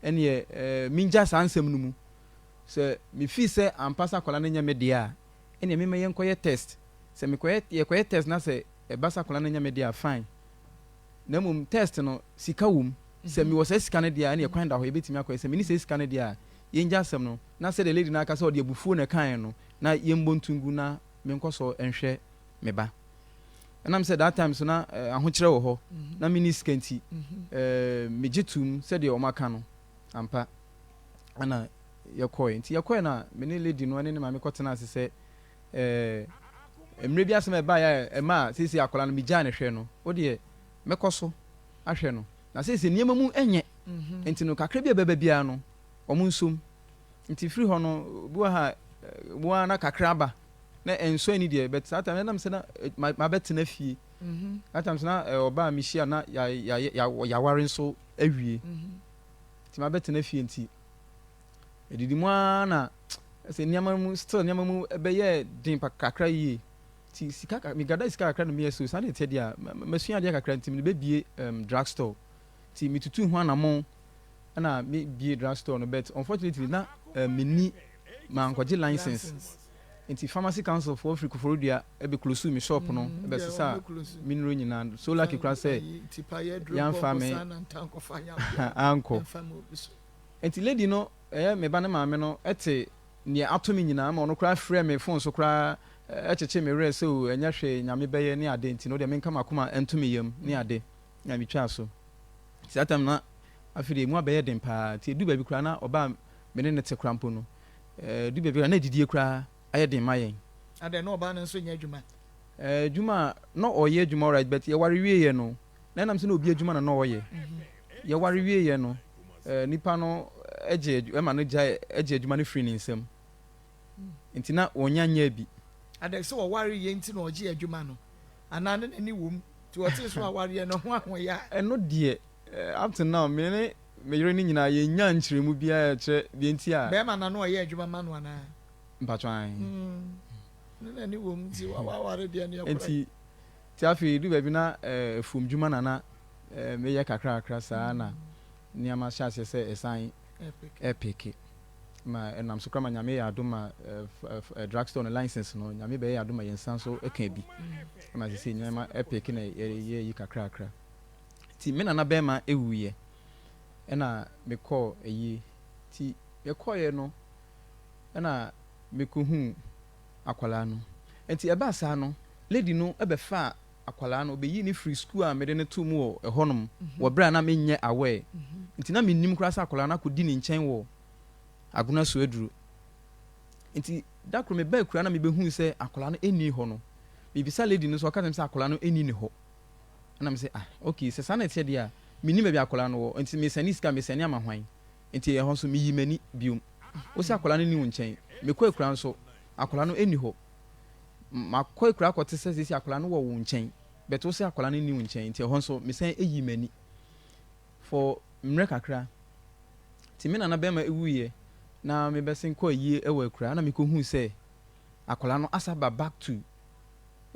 ɛneɛ ɛɛ mengya saa nsɛm no mu. Sɛ me feel sɛ ampa sɛ akwadaa no nyɛ me deɛ a ɛneɛ mema yɛnkɔyɛ test. Sɛ mekɔyɛ yɛkɔyɛ test na sɛ ɛba sɛ akwadaa no nyɛ me deɛ a fine. Na mmom test no sika wɔ mu. Sɛ mewɔ saa sika no deɛ a ɛneɛ kwan da hɔ yɛbɛtumi akɔyɛ. Sɛ menni saa sika no deɛ a yɛngya asɛm no na sɛdeɛ lady no aka sɛ ɔde abufuo na ɛkaeɛ no na yɛmmɔ nto ngu na menkɔ so nhwɛ me ba. Ɛnam sɛ that time so na ahokyerɛ wɔ hɔ na menni sika nti megye toom sɛdeɛ wɔaka no ampa ɛna yɛkɔe. Nti yɛkɔe na me ne lady no ne ne maame kɔtenaa ase sɛ mmerɛ bi asɛm a ɛbaeɛ a ɛmaa seesei akwadaa no megyaa ne hwɛ no, wo deɛ mɛkɔ so ahwɛ no. Na seesei nneɛma mu nyɛ, nti no kakra bi a ɛbɛba biara no, wɔn nsom. Nti firi hɔ no, obi wɔ ha a, wo ara na kakra aba, na ɛnsɔ ani deɛ, but saa time no, ɛnam sɛ na mabɛtena fie. That time nso na ɔbaa a mehyia na yɛaware nso awie. Nti mabɛtena fie nti, ɛdidi mu ara na sɛ nneɛma mu still nneɛma mu bɛyɛɛ den kakra yie. Nti sika me gada sika kakra na meyɛ so saa na ɛteɛ deɛ a masua adeɛ kakra nti mede bɛbie um, drug store. Nti metutuu ho anamɔn ɛna me bie drug store no but unfortunately na um, menni mankɔgye license. Nti pharmacy council foɔ firi Koforidua bɛ closuu me shop no bɛ sesaa me nnuro nyinaa so lucky koraa sɛ yɛanfa me ankɔ. Nti lady no ɛyɛ me ba ne maame no te neɛ ato me nyinaa ma ɔno koraa frɛɛ me phone so koraa kyekyee me werɛ sɛ oo ɛnyɛ hwee Nyame bɛyɛ ne ade nti no wodeɛ menka makoma nto me yam ne ade na metwaa so. Nti saa time no na afei deɛ ɛmu abɛyɛ den paa nti ɛduu baabi koraa na ɔbaa me ne no te koraa mpo no Ɛdu baabi a na adidie koraa ayɛ den ma yɛn. Adɛn, na ɔbaa no nso nyɛ adwuma? Adwuma a, na ɔyɛ adwuma alright but yɛware wieeɛ no, na ɛnam sɛ na obi adwuma na na ɔyɛ. Yɛware wieeɛ no, nipa no gye ɛma no gyae gye adwuma no firii ne nsam. Nti na ɔnnya nyɛɛ bi. Adɛn, sɛ wɔwareeɛ nti na ɔgyee adwuma no? Anaa na n'ani wom nti ɔtee sɛ wawareɛ no ho ahoyɛ a? Ɛno deɛ, Up to now, me ne me yere no nyinaa yɛnnyaa nkyerɛmu biara a ɛkyerɛ deɛ nti a. Bɛɛma na na ɔyɛ adwuma ma no anaa? Mpakyɛ ae. Ne n'ani wɔ mu nti waware deɛ no yɛ korɛ. Nti nti afei ɛduru baabi na afuom dwuma na na meyɛ kakra kakra saa na nneɛma hyɛ aseɛ sɛ ɛsan ɛpeke ma ɛnam so koraa ma Nyame yɛ adom ma drug store no license no Nyame bɛyɛ adom ma yɛn nsa nso ka bi ma sesei nneɛma ɛpeke na yɛyɛ yi kakra kakra. Nti me nana bɛɛma wuiɛ ɛna me kɔɔ ayie nti yɛ kɔeɛ no ɛna me kɔ huu akwadaa no nti ɛbaa saa no lady no bɛ faa akwadaa no ɔbɛ yii no firi school a mede no too mu wɔ ɛhɔ nom wɔ berɛ a na me nyɛ aware nti na me nnim koraa sɛ akwadaa no akɔ di ne nkyɛn wɔ Agona so aduro nti da koro me baa akura na me bɛ huu sɛ akwadaa no ɛnni hɔ no me bisa lady no so ɔka kyerɛ me sɛ akwadaa no ɛnni ne hɔ. Ɛna mese ah ok sɛ saa na ɛteɛ deɛ a mennim baabi a akwadaa no wɔ nti mesɛne sika a mesɛne ama hwan? Nti ɛhɔ nso meyi m'ani biom. Wose akwadaa no nni wo nkyɛn, mekɔ akuraa nso akwadaa no nni hɔ. Makɔ akuraa akɔte sɛ seesei akwadaa no wɔ wo nkyɛn but wose akwadaa no nni wo nkyɛn nti ɛhɔ nso mesan yi m'ani for mmerɛ kakra. Nti me nana bɛrima wuiɛ na mebɛsen kɔ ayie wɔ akuraa na mekɔhuu sɛ akwadaa no asa ba back to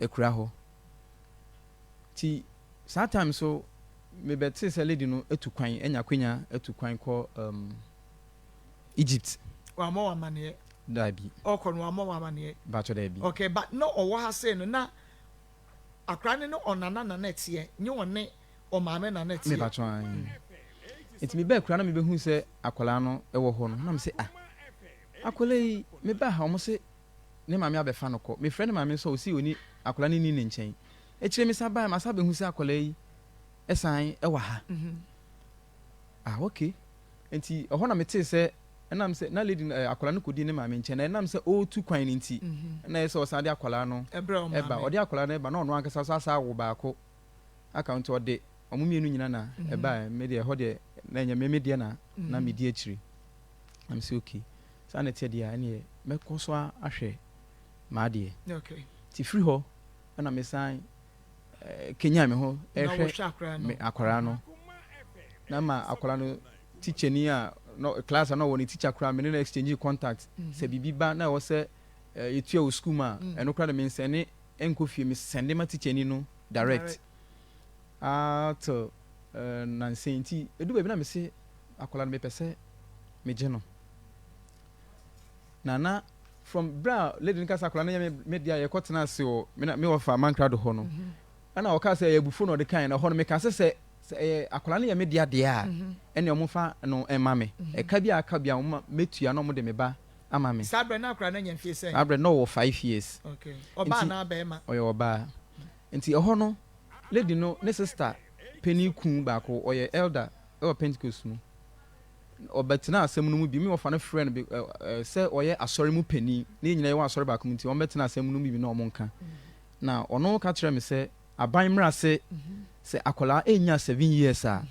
akuraa hɔ. Nti saa time so me bɛ tee sɛ lady no atu kwan anya akwanya atu kwan kɔ um, Egypt. Wammɔ wo amaneɛ? Daabi. Ɔkɔ no wammɔ wo amaneɛ? Mpakyɛ daabi. Okay, but na ɔwɔ ha sei no na akora no ne ɔnana na na ɛteɛ, nye ɔne ɔmaame na na ɛteɛ? Mepakyɛ ae. Nti me baa akura na me bɛ hu sɛ akwadaa no wɔ hɔ no na me se ah akwadaa yi me baa ha wɔn se ne maame abɛfa no kɔ. Mefrɛ ne maame nso a ɔsi ɔni akwadaa no nni ne nkyɛn. Akyire me san baeɛ masan bɛhu sɛ akwadaa yi san wɔ ha. Ah okay. Nti ɛhɔ na metee sɛ ɛnam sɛ na lady no eh, akwadaa no kɔdi ne maame nkyɛn na ɛnam sɛ ɔretu kwan no nti na ɛyɛ sɛ ɔsan de akwadaa no ɛba. Ɔde akwadaa no ɛba na ɔno ankasa nso asan awo baako aka ho nti ɔde wɔn mmienu nyina na ɛbaeɛ. Me deɛ ɛhɔ deɛ na ɛnyɛ me me deɛ na na medi akyire. Na mese okay. Saa na ɛteɛ deɛ a, ɛneɛ mɛkɔ so ahwɛ m'adeɛ. Nti firi hɔ na mesan kanyan me ho hwɛ me akwadaa no. Na ma akwadaa no tikyani a no class a na ɔwɔ ne teacher koraa me ne no exchange contact. Mhm. Sɛ biribi ba na ɛwɔ sɛ yɛtua wɔ school mu a, mm. ɛno koraa de mensɛne nkɔ fie, mesɛnde ma tikyani no direct. Ah till nansa yi nti ɛdu baabi na mese akwadaa no mepɛ sɛ megye no. Na na from berɛ a lady no ka sɛ akwadaa no yɛ me me dea yɛkɔ tena ase wɔ me na me wɔfa Mankrado hɔ no mhm. ɛna ɔka sɛ ɛyɛ abufuo na ɔde kae na ɛhɔ no meka sɛ sɛ sɛ ɛyɛ akwadaa no yɛ me dea deɛ a mhm. ɛne ɔmo fa no ɛma me mhm. ɛka bi a aka bi a ɔmo mɛtua na ɔmo de me ba ama me. Saa berɛ na akwadaa no anya mfie sɛn? Saa berɛ na ɔwɔ 5 years. Okay. Ɔbaa anaa bɛrima? Ɔyɛ ɔbaa. Nti ɛhɔ no lady no ne sister panin kun baako ɔyɛ elder ɛwɔ Pentecost mu. Ɔbɛtenaa asɛm no mu bi. Me wɔfa no frɛɛ no be ɛ ɛ sɛ ɔyɛ asɔre mu panin, na yɛn nyinaa yɛwɔ asɔre baako mu nti, wɔbɛtena asɛm no mu bi na wɔnka. Na ɔno ka kyerɛɛ me sɛ Aban mmara se sɛ akwadaa nnya 7 years a,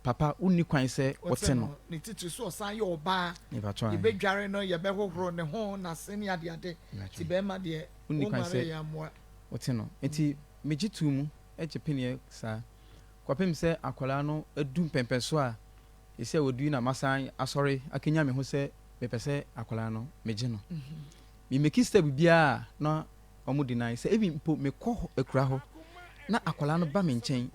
papa wonni kwan sɛ wote no. Ne titiri so ɔsan yɛ ɔbaa, yɛbɛdware no, yɛbɛhohoro ne ho n'ase ne adeade, ti bɛrima deɛ wonni kwan wonware sɛ yɛ amoa. Wote no. Nti megye too mu, gye peneɛ saa kɔpem sɛ akwadaa no adu mpɛmpɛ so a ɛsɛ wɔdu yi na masan asɔre akenya me ho sɛ mepɛ sɛ akwadaa no megye no. Me make step biara na ɔmo deny sɛ even mpo mekɔ hɔ akura hɔ na akwadaa no ba me nkyɛn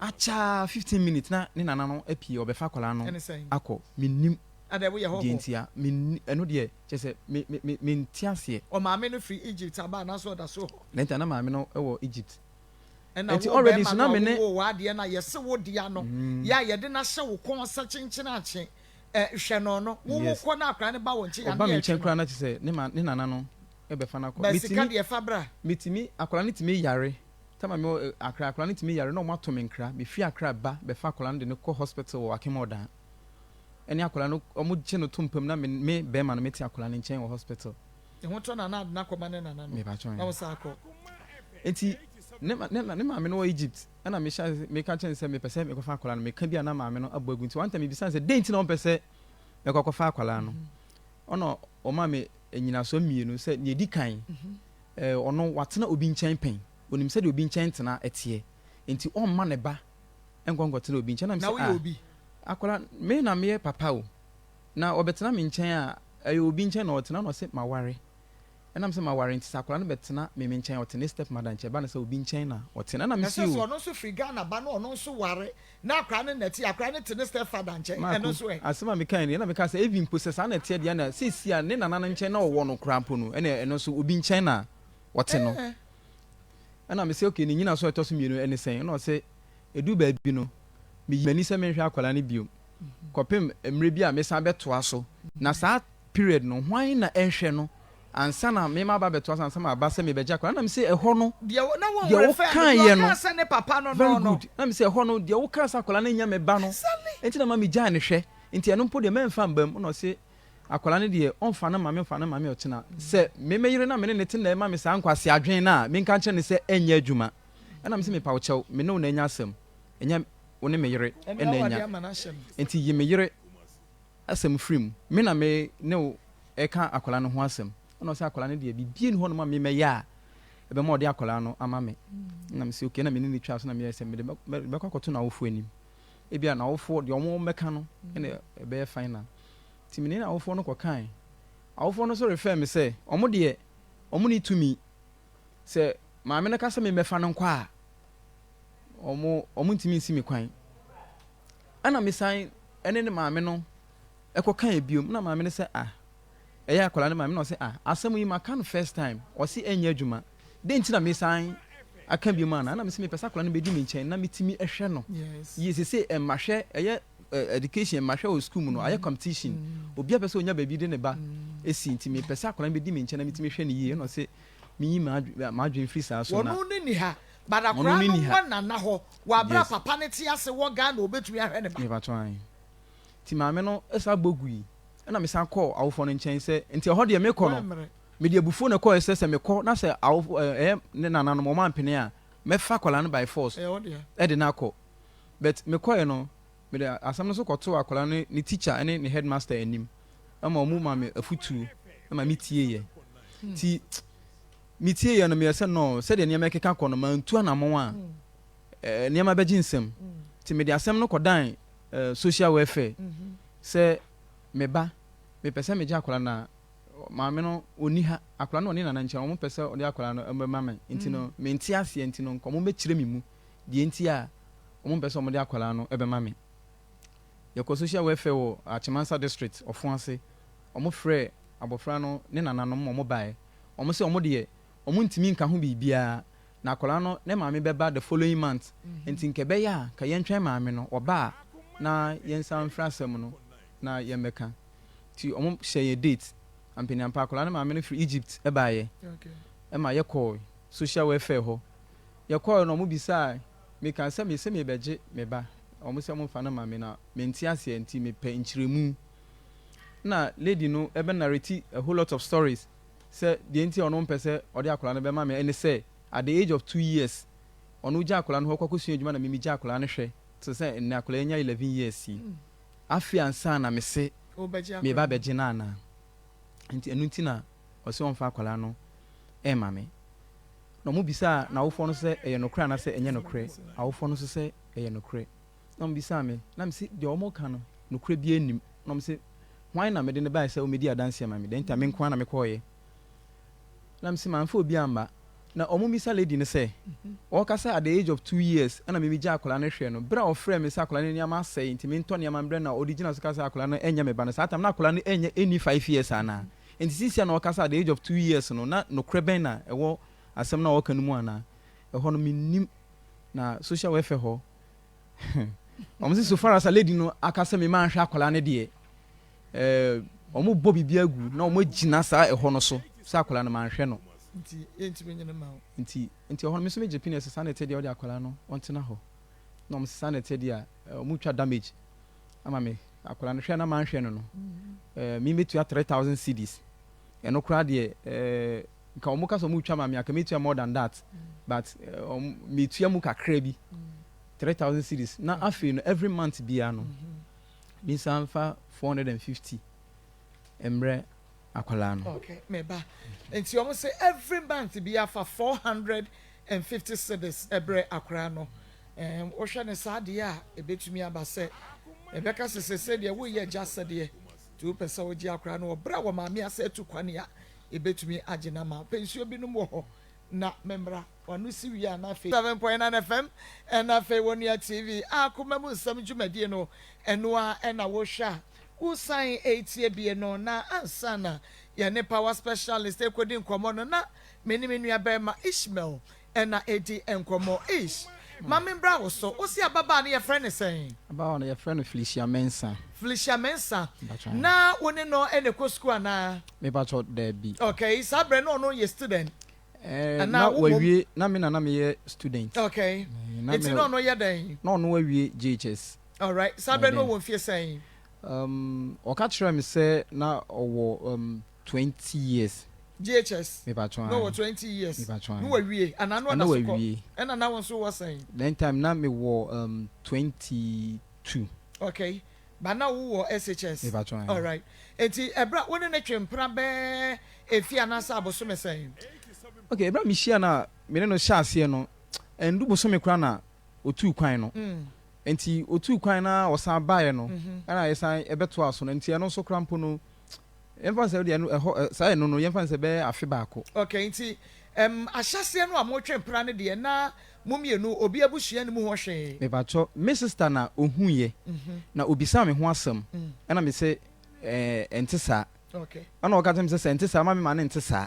akyaa 15 minutes na ne nana no apie ɔbɛfa akwadaa no Ɛne sɛn? akɔ. Mennim Ada woyɛ deɛ hɔhoɔ? nti a menni ɛno deɛ, kyerɛ sɛ me me me mente aseɛ. Ɔmaame no firi Egypt aba anaasɛ ɔda so hɔ? Na nti na maame no wɔ Egypt. Ɛna Nti wo already bɛrima so no na a me ne wowoo w'adeɛ no a yɛse wo dea no yɛ a yɛde no ahyɛ wo kɔn sɛ kyenkyene akye ɛ hwɛ no no wo wo kɔ na akwadaa no ba wo nkyɛn Ɔba ane me yɛtwe nkyɛn no. Koraa na kyerɛ sɛ ne ma ne nana no bɛfa no akɔ. Ba sika Metumi deɛ fa bra. Metumi, akwadaa no tumi yare tama me wɔ Accra, akwadaa no tumi yare na ɔmo ato me nkra. Mefiri Accra ba bɛfa akwadaa no de no kɔ hospital wɔ Akim Oda, ɛne akwadaa no ɔmo gye no to mpam na me me bɛrima no mete akwadaa no nkyɛn wɔ hospital. Ne ho tɔ nana ade no akɔma ne nana no Mepa na wo san akɔ. Nti ne maame no wɔ Egypt, ɛna mehyɛ meka kyerɛ no sɛ mepɛ sɛ mekɔfa akwadaa no. Meka bi a na maame no abɔ agu, nti one time mebisa no sɛ dɛn nti na ɔmpɛ sɛ mekɔ akɔfa akwadaa no. Ɔna ɔma me nyinasoɔ mmienu sɛ nea ɛdi kan, ɔno watena obi nkyɛn pɛn, onim sɛdeɛ obi nkyɛn tena ɛteɛ, nti ɔmma ne ba nkɔ nkɔtena obi nkyɛn. Na Na mesɛ woyɛ ah obi? Akwadaa me na meyɛ papa o, na ɔbɛtena me nkyɛn a, ɛyɛ obi nkyɛn na ɔtena. Na ɔsɛ maware, ɛnam sɛ maware nti sɛ akwadaa no bɛtena me nkyɛn, ɔte ne step mother nkyɛn, ba no sɛ obi nkyɛn na ɔtena. Ɛna Na mesi sɛ sɛ o ɔno nso firi Ghana ba na ɔno nso ware na akwadaa no nɛte, akwadaa no te ne step father nkyɛn, ɛno Maako nso ɛ? Asɛm a meka ni, ɛna meka sɛ even mpo sɛ saa na ɛteɛ deɛ, na seesi a ne nana no nkyɛn na ɔwɔ no koraa mpo no, ɛna ɛno nso obi nkyɛn na ɔte no. Ɛna mesɛ okay, ne nyina so a ɛtɔ so mmienu ɛne sɛn? Ɛna ɔsɛ ɛdu baabi no meyi m'ani sɛ menhwɛ akwadaa no bio kɔpem mmerɛ bi a mesan bɛtoa so, na saa period no hwan na ɛnhwɛ no ansa na mema aba bɛtoa so, ansa ma aba sɛ mebɛgye akwadaa? Na mesɛ ɛhɔ no Deɛ na wɔn deɛ refer no wokaeɛ deɛ no ɔkaa sɛ ne papa no very no no good. Na mesɛ ɛhɔ no deɛ wokaa sɛ akwadaa no nyɛ me ba no nti na ma megyaa ne hwɛ, nti ɛno mpo deɛ mɛmfa mba mu. Na ɔse akwadaa no deɛ ɔmfa no ma me, mfa no ma me ɔkyena sɛ me meyere na me ne ne te na ɛma me saa nkwasi adwene no a menka nkyerɛ no sɛ ɛnyɛ adwuma. Ɛna me sɛ mepa wo kyɛw, me ne wo na anya asɛm, ɛnyɛ wo ne me yere ɛne ɛna awade anya ama no ahyɛ no. Nti yi me yere asɛm firi mu, me na me ne wo ɛka akwadaa no ho asɛm. Ɛna ɔsɛ akwadaa no deɛ biribi ni hɔ nom a memɛyɛ a ɛbɛma ɔde akwadaa no ama me. Na me sɛ okay, na me ne ne twa so na meyɛ sɛ mede bɛkɔ akɔto n'awofoɔ anim, ebia n'awofoɔ deɛ ɔmo mɛka no ɛna ɛbɛyɛ final. Nti me ne n'awofoɔ no kɔkae, awofoɔ no nso refer me sɛ ɔmo deɛ ɔmo ne tumi sɛ maame no ka sɛ memmɛfa no nkɔ a, ɔmo ntumi nsi me kwan. Ɛna mesan ɛne ne maame no ɛkɔka ebiom, na maame no sɛ ah, ɛyɛ akwadaa no maame na ɔsɛ ah, asɛm yi maka no first time, ɔsi ɛnyɛ adwuma den, nti na mesan aka biom ana? Ɛna mesi mepɛ sɛ akwadaa no bɛdi me nkyɛn na metumi ɛhwɛ no yie. Sese ɛmahwɛ ɛyɛ education, ɛmahwɛ wɔ school mu no ayɛ competition, obi apɛ sɛ onya baabi de ne ba esi, nti mepɛ sɛ akwadaa no bɛdi me nkyɛn na metumi hwɛ no yie. Ɛna ɔsɛ meyi m'adwene firi saa so na Wɔn ne ni ha, but Ɔno akwadaa ne no ni ha. wɔ nana hɔ wɔ abira papa ne te ase wɔ Ghana, obetumi ahwɛ ne ba. Mepa kyɛw, nti maame no ɛsa bɔ gu yi, ɛna mesan kɔɔ awofoɔ no nkyɛn sɛ nti ɛhɔ deɛ mekɔ no Wɔmmerɛ. Mede abufuo na ɛkɔɛ sɛ mekɔ na sɛ awofo ɛyɛ ne nananom ɔmo ampene a, mɛfa akwadaa no by force Ɛyɛ wɔ deɛ. ɛde no akɔ. But mekɔɛ no, mede asɛm no so kɔtoo akwadaa no ne teacher ne ne headmaster anim, ɛma ɔmo ma me afutuo ɛma me tie yɛ. Nti metie yɛ no, meyɛ sɛ no sɛdeɛ nneɛma ɛkeka kɔ no, mantu anammɔn a nneɛma bɛgye nsɛm. Nti mede asɛm no kɔdan social welfare sɛ me ba mepɛ sɛ megye akwadaa no a maame no ɔni ha, akwadaa no ɔne nana nkyɛn, ɔmo pɛ sɛ ɔde akwadaa no ɛbɛma me, nti no mente aseɛ, nti no nka ɔmo bɛkyerɛ me mu deɛ nti a ɔmo mpɛ sɛ ɔmo de akwadaa no ɛbɛma me. Yɛkɔ social welfare wɔ Akyemansa District ɔfo ase, ɔmo frɛ abɔfra no ne nananom ma ɔmo baeɛ. Ɔmo sɛ ɔmo deɛ ɔmo ntumi nka ho biribiara, na akwadaa no ne maame bɛba the following month, nti nka ɛbɛyɛ a ka yɛntwɛn maame no ɔba a na yɛnsan mfiri asɛm no na yɛmmɛka. Nti ɔmo hyɛ yɛn date ampaniampa. Akwadaa no maame no firi Egypt ɛbaeɛ ɛma yɛkɔɔ social welfare hɔ. Yɛkɔɔ no, ɔmo bisaa meka sɛ me sɛ mebɛgye me ba, ɔmo sɛ ɔmo mfa no ma me na mente aseɛ, nti mepɛ nkyerɛmu. Na lady no ɛbɛ narrate a whole lot of stories sɛ deɛ nti a ɔno mpɛ sɛ ɔde akwadaa no bɛma me ɛne sɛ at the age of 2 years. Ɔno gya akwadaa no hɔ kɔ akɔsua adwuma na me megya akwadaa no hwɛ te sɛ nnɛ akwadaa yi anya 11 years yi. Afei ansa na mese meba abɛgye no anaa? Nti ɛno nti na ɔse ɔmfa akwadaa no mma me. Na wɔbisaa n'awofoɔ no sɛ ɛyɛ nokorɛ anaasɛ ɛnyɛ nokorɛ. Awofoɔ no nso sɛ ɛyɛ nokorɛ. Na wɔbisaa me, na mese deɛ wɔka no nokorɛ biara nnim. Na wɔse hwan na mede no baeɛ sɛ ɔmmɛdi adanseɛ ma me? Dɛn nti a me nko ara na mekɔeɛ? Na mese mamfa obi amma. Na ɔmo misa lady no sɛ, ɔɔka sɛ at the age of 2 years ɛna me megyaa akwadaa no hwɛ no, berɛ a ɔfrɛɛ me sɛ akwadaa no nneɛma asɛe nti mentɔ nneɛma mbrɛ no a ɔde gyina so ka sɛ akwadaa no ɛnyɛ me ba no, saa time no na akwadaa no ɛnyɛ ɛnni 5 years anaa? Nti seisei a na ɔɔka sɛ at the age of 2 years no na nokorɛ bɛn na ɛwɔ asɛm no a ɔɔka no mu anaa? Ɛhɔ no mennim. Na social welfare hɔ ɔmo se so far as a lady no aka sɛ me manhwɛ akwadaa no deɛ, wɔn bɔ biribi agu na wɔn agyina saa ɛhɔ no so sɛ akwadaa no manhwɛ no. Nti yɛntumi nyene ma wo. Nti ɛhɔ no me nso megye pini sɛ saa na ɛte deɛ, ɔde akwadaa no ɔntena hɔ na wɔn sɛ saa na ɛte deɛ a, wɔn twa damage ama me akwadaa no hwɛ na manhwɛ no, mi metua 3,000 cedis. Ɛno koraa deɛ, nka wɔn ka sɛ wɔn twa ma me aka metua more than that, but wɔn metua mu kakra bi, 3,000 cedis. Na afei no every month biara no mi nsa nfa 450 mmerɛ akwadaa no. Okay, meba. Nti wɔn sɛ every month bi afa 450 cedis ɛbrɛ akwadaa no. Wohwɛ ne saa adeɛ a, ebetumi aba sɛ ɛbɛka sɛ sɛ deɛ woyɛ agya sɛdeɛ nti wopɛ sɛ wogye akwadaa no ɔbrɛ a wɔ maame ase atu kwan a ebetumi agye na ma pɛ nsuo binom wɔ hɔ na mmemmra wano si wie a na afei 7.9 FM ɛna afei wɔ nua TV a akoma mu nsɛm dwumadie no ɛno a ɛna wohwɛ a wosan etie bie no. Na ansa na yɛne power specialist ekodi nkɔmɔ no, na me ne me nua bɛrima Ishmael ɛna edi nkɔmɔ. Ish, maame, mbra wo so. Wosi ababaa no yɛfrɛ ne sɛn? Ababaa no yɛfrɛ no Felicia Mensa. Felicia Mensa. Na wo ne no ɛna ɛkɔ sukuu anaa? Mepakyɛ, daabi. Okay, saa berɛ no ɔno yɛ student? Na wawie, na me na na meyɛ student. Okay, nti na ɔno yɛ dɛn? Na ɔno wawie JHS. Alright, saa berɛ no ɔwɔ mfie sɛn? Ɔka kyerɛ me sɛ na ɔwɔ 20 years. JHS? Mepakyɛ. Na ɔwɔ 20 years na wawie anaa na ɔda so kɔ? Ɛna na wɔn nso wɔ sɛn? Then time na mewɔ 22. Okay, ba na wowɔ SHS? Mepakyɛ. Alright, nti ɛberɛ a wo ne ne twe mpena bɛɛ efi anaasɛ abosome sɛn? Okay, ɛberɛ a mehyia no a me ne no hyɛ aseɛ no, ɛndu bosome koraa na otuu kwan no. Nti otuu kwan na ɔsan baeɛ no, ɛna yɛsan ɛbɛtoa so no. Nti ɛno nso koraa mpo no, yɛmfa sɛ deɛ ɛhɔ saa ɛno no, yɛmfa sɛ bɛyɛ afe baako. Okay, nti ahyɛseɛ no a motwe mpena no deɛ, na mo mmienu obi abusua no mu hɔ hwee? Mepakyɛ, me sister na ohuyɛ na obisa me ho asɛm, ɛna me sɛ ɛnte saa. Ɛna ɔka kyerɛ me sɛ ɛnte saa ma me ma ne nte saa.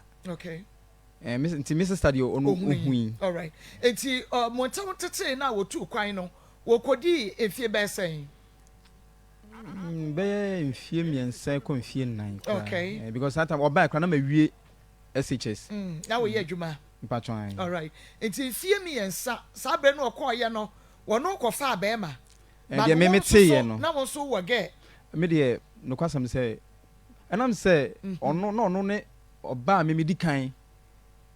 Nti me sister deɛ, ɔno ohui. Alright, nti mo ntam tetee na wotu kwan no, wɔkɔdii mfie bɛyɛ sɛn? Bɛyɛ mfie 3 kɔ mfie 4 koraa. Because that time ɔbaa koraa na ma wie SHS. Na wɔyɛ adwuma? Mpatwɔn. Alright, nti mfie 3 saa berɛ no ɔkɔɔyɛ no, wɔno kɔfaa bɛrima? Deɛ me me teeɛ no. Na wɔn nso wɔ gɛ? Me deɛ, nokwasɛm sɛ ɛnam sɛ ɔno na ɔno ne ɔbaa me medi kan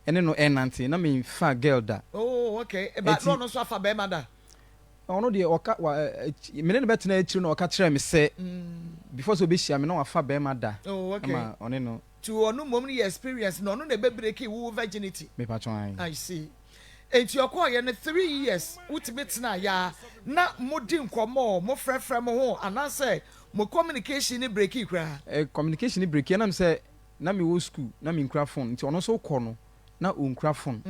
ɛne no ɛnante, na memfa girl da. Oh okay, ba na ɔno nso afa bɛrima da? Ɔno deɛ, ɔka wa me ne no bɛtena akyiri na ɔka kyerɛ me sɛ before sɛ ɔbɛhyia me na wafa bɛrima da. Ama ɔne no. Ti ɔno mmom no yɛ experience na ɔno na ɛbɛ break wo virginity? Mepatwɔn. I see. Nti ɔkɔɔyɛ no 3 years, wotumi tena ya na modi nkɔmmɔ, mo frɛfrɛ mo ho anaasɛ mo communication ne break koraa? Communication ne break ɛnam sɛ na mewɔ school na menkura phone, nti ɔno nso kɔ no na ɔnkura phone.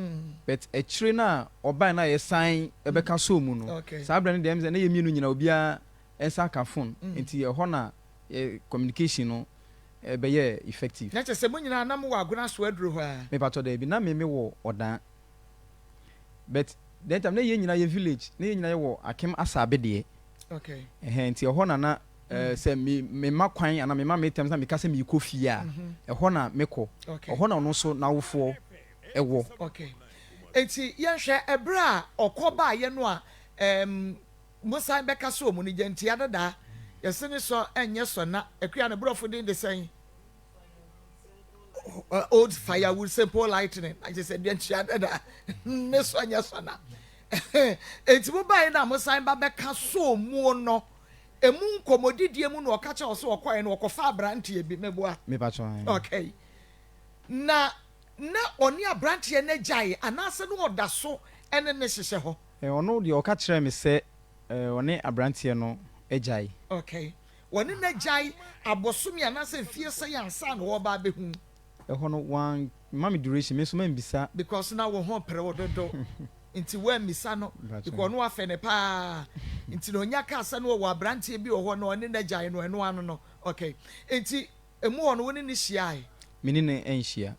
But akyire no a ɔbae no a yɛsan ɛbɛka so mu no, saa berɛ no deɛ, ɛm sɛ na yɛ mmienu nyina obiara ɛnsa aka phone, nti ɛhɔ na communication no ɛbɛyɛ effective. Na kyerɛ sɛ mo nyinaa na mowɔ Agona so aduro hɔ a? Mepatɔ, daabi, na me wɔ Ɔdan, but then time na yɛn nyinaa yɛ village na yɛn nyinaa yɛwɔ Akem Asabe deɛ. Ɛhɛn, nti ɛhɔ na na sɛ me me ma kwan anaa me ma me tɛm sɛ meka sɛ meekɔ fie a, ɛhɔ na mekɔ. Ɛhɔ na ɔno nso n'awofoɔ ɛwɔ. Okay, nti yɛnhwɛ ɛberɛ a ɔkɔ baayɛ no a mo san bɛka so mu no, gya ntia dadaa yɛse ne sɔ ɛnyɛ sɔ na akua ne borɔfo din de sɛn? Old firewood simple lightning. Na kyerɛ sɛ deɛ ntia dada ne sɔ nyɛ sɔ na. Enti mobaeɛ no a mosan ba bɛka soo muo no, ɛmu nkɔmmɔdidie mu na ɔka kyerɛɛ wo sɛ ɔkɔeɛ no ɔkɔfaa aberanteɛ bi, meboa? Mepakyɛw, aane. Okay. Na na ɔne aberanteɛ no agyae anaasɛ na ɔda so ne no hyehyɛ hɔ? Ɔno deɛ ɔka kyerɛɛ me sɛ ɔne aberanteɛ no agyae. Okay. Ɔne no agyae abosome anaasɛ mfie sɛn ansa na ɔreba abɛhu wo? Ɛhɔ no wamma me duration, me nso mambisa. Because na wo ho pere wo dodo nti woammisa no because ɔno wafɛ no paa nti na ɔnya kaa sɛ na ɔwɔ aberanteɛ bi wɔ hɔ na ɔne no agyae no ɛno ano no. Okay. Nti Emu hɔ no wo ne no hyiae? Me ne no anhyia.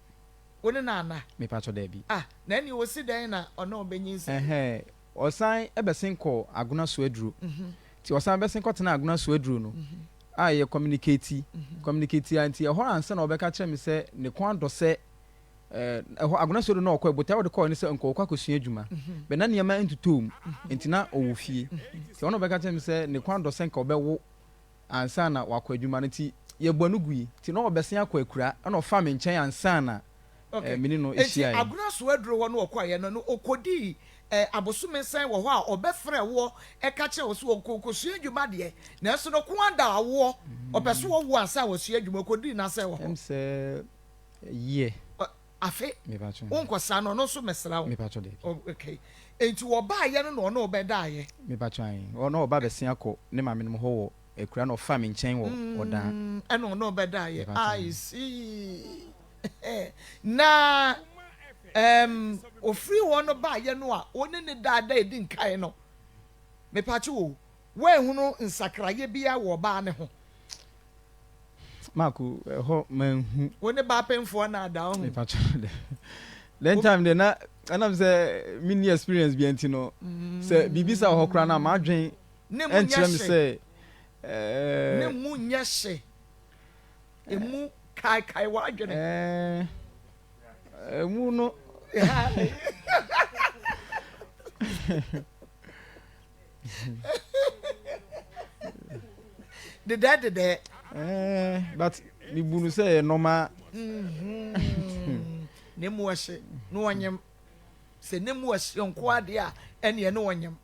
Wo ne no anna? Mepakyɛ daabi. Ah, na ɛneɛ ɔsi dɛn na ɔne wo bɛnyinsɛn? Ɛhɛɛ, ɔsan bɛsen kɔɔ Agona Soaduro. Nti ɔsan bɛsen kɔtenaa Agona Soaduro no, a yɛ communicate, communicate a, nti ɛhɔ ansa na ɔbɛka kyerɛ me sɛ ne kɔn adɔ sɛ, ɛɛ, ɛhɔ Agona Soaduro no a ɔkɔɛ, botaeɛ a ɔde kɔɔɛ ne sɛ nka ɔkɔ akɔsua adwuma, but na nneɛma ntotɔɔ mu, nti na ɔwɔ fie. Nti ɔno na ɔbɛka kyerɛ me sɛ ne kɔn adɔ sɛ nka ɔbɛwo ansa na wakɔ adwuma no nti yɛbɔ no gui nti na ɔbɛsen akɔ akura ɛna ɔfaa me nkyɛn ansa na Okay. me ne no Enti hyiaeɛ. Agona so aduro hɔ no ɔkɔeɛ no no ɔkɔdii eh, abosome sɛn wɔ hɔ a ɔbɛfrɛ woɔ ɛka kyerɛ wo sɛ ɔkɔsua adwuma deɛ nanso no ko ada awoɔ ɔpɛ so ɔwo ansa na wasua adwuma ɔkɔdii na sɛn wɔ hɔ? Ɛm sɛ year. Afe Mepakyɛ. wonkɔsra no ɔno nso mɛsra wo. Mepakyɛ dabi. Oh, okay. Enti wɔbaeɛ no na ɔne wo bɛdaeɛ? Mepakyɛ ae. Ɔno ɔba bɛsen akɔ ne maame nom hɔ wɔ akura na ɔfaa me nkyɛn wɔ ɔdan. Ɛna ɔne wo bɛdaeɛ. Mepakyɛ I ae. see. Na um, ofiri hɔ no baeɛ no a wo ne ne daa da edi nkae no, mepakyɛ o, woanhunu nsakraeɛ biara wɔ ɔbaa no ho? Marco, ɛhɔ manhu. Wo ne ba pemfoɔ na ada ɔho. Mepakyɛ dɛ. Then time deɛ na ɛnam sɛ menni experience bia nti no, sɛ biribi sa wɔ hɔ koraa na m'adwen ɛnkyerɛ me sɛ. Ne mu nyɛ hye. Emu kaekae w'adwene. Emu no. Dedɛɛ dedɛɛ. Eh, but me bu no sɛ ɛyɛ normal. Mm-hmm. Ne mu ɔhye na ɔnyem. Sɛ ne mu ɔhye nko adeɛ a ɛneɛ ne ɔnyem.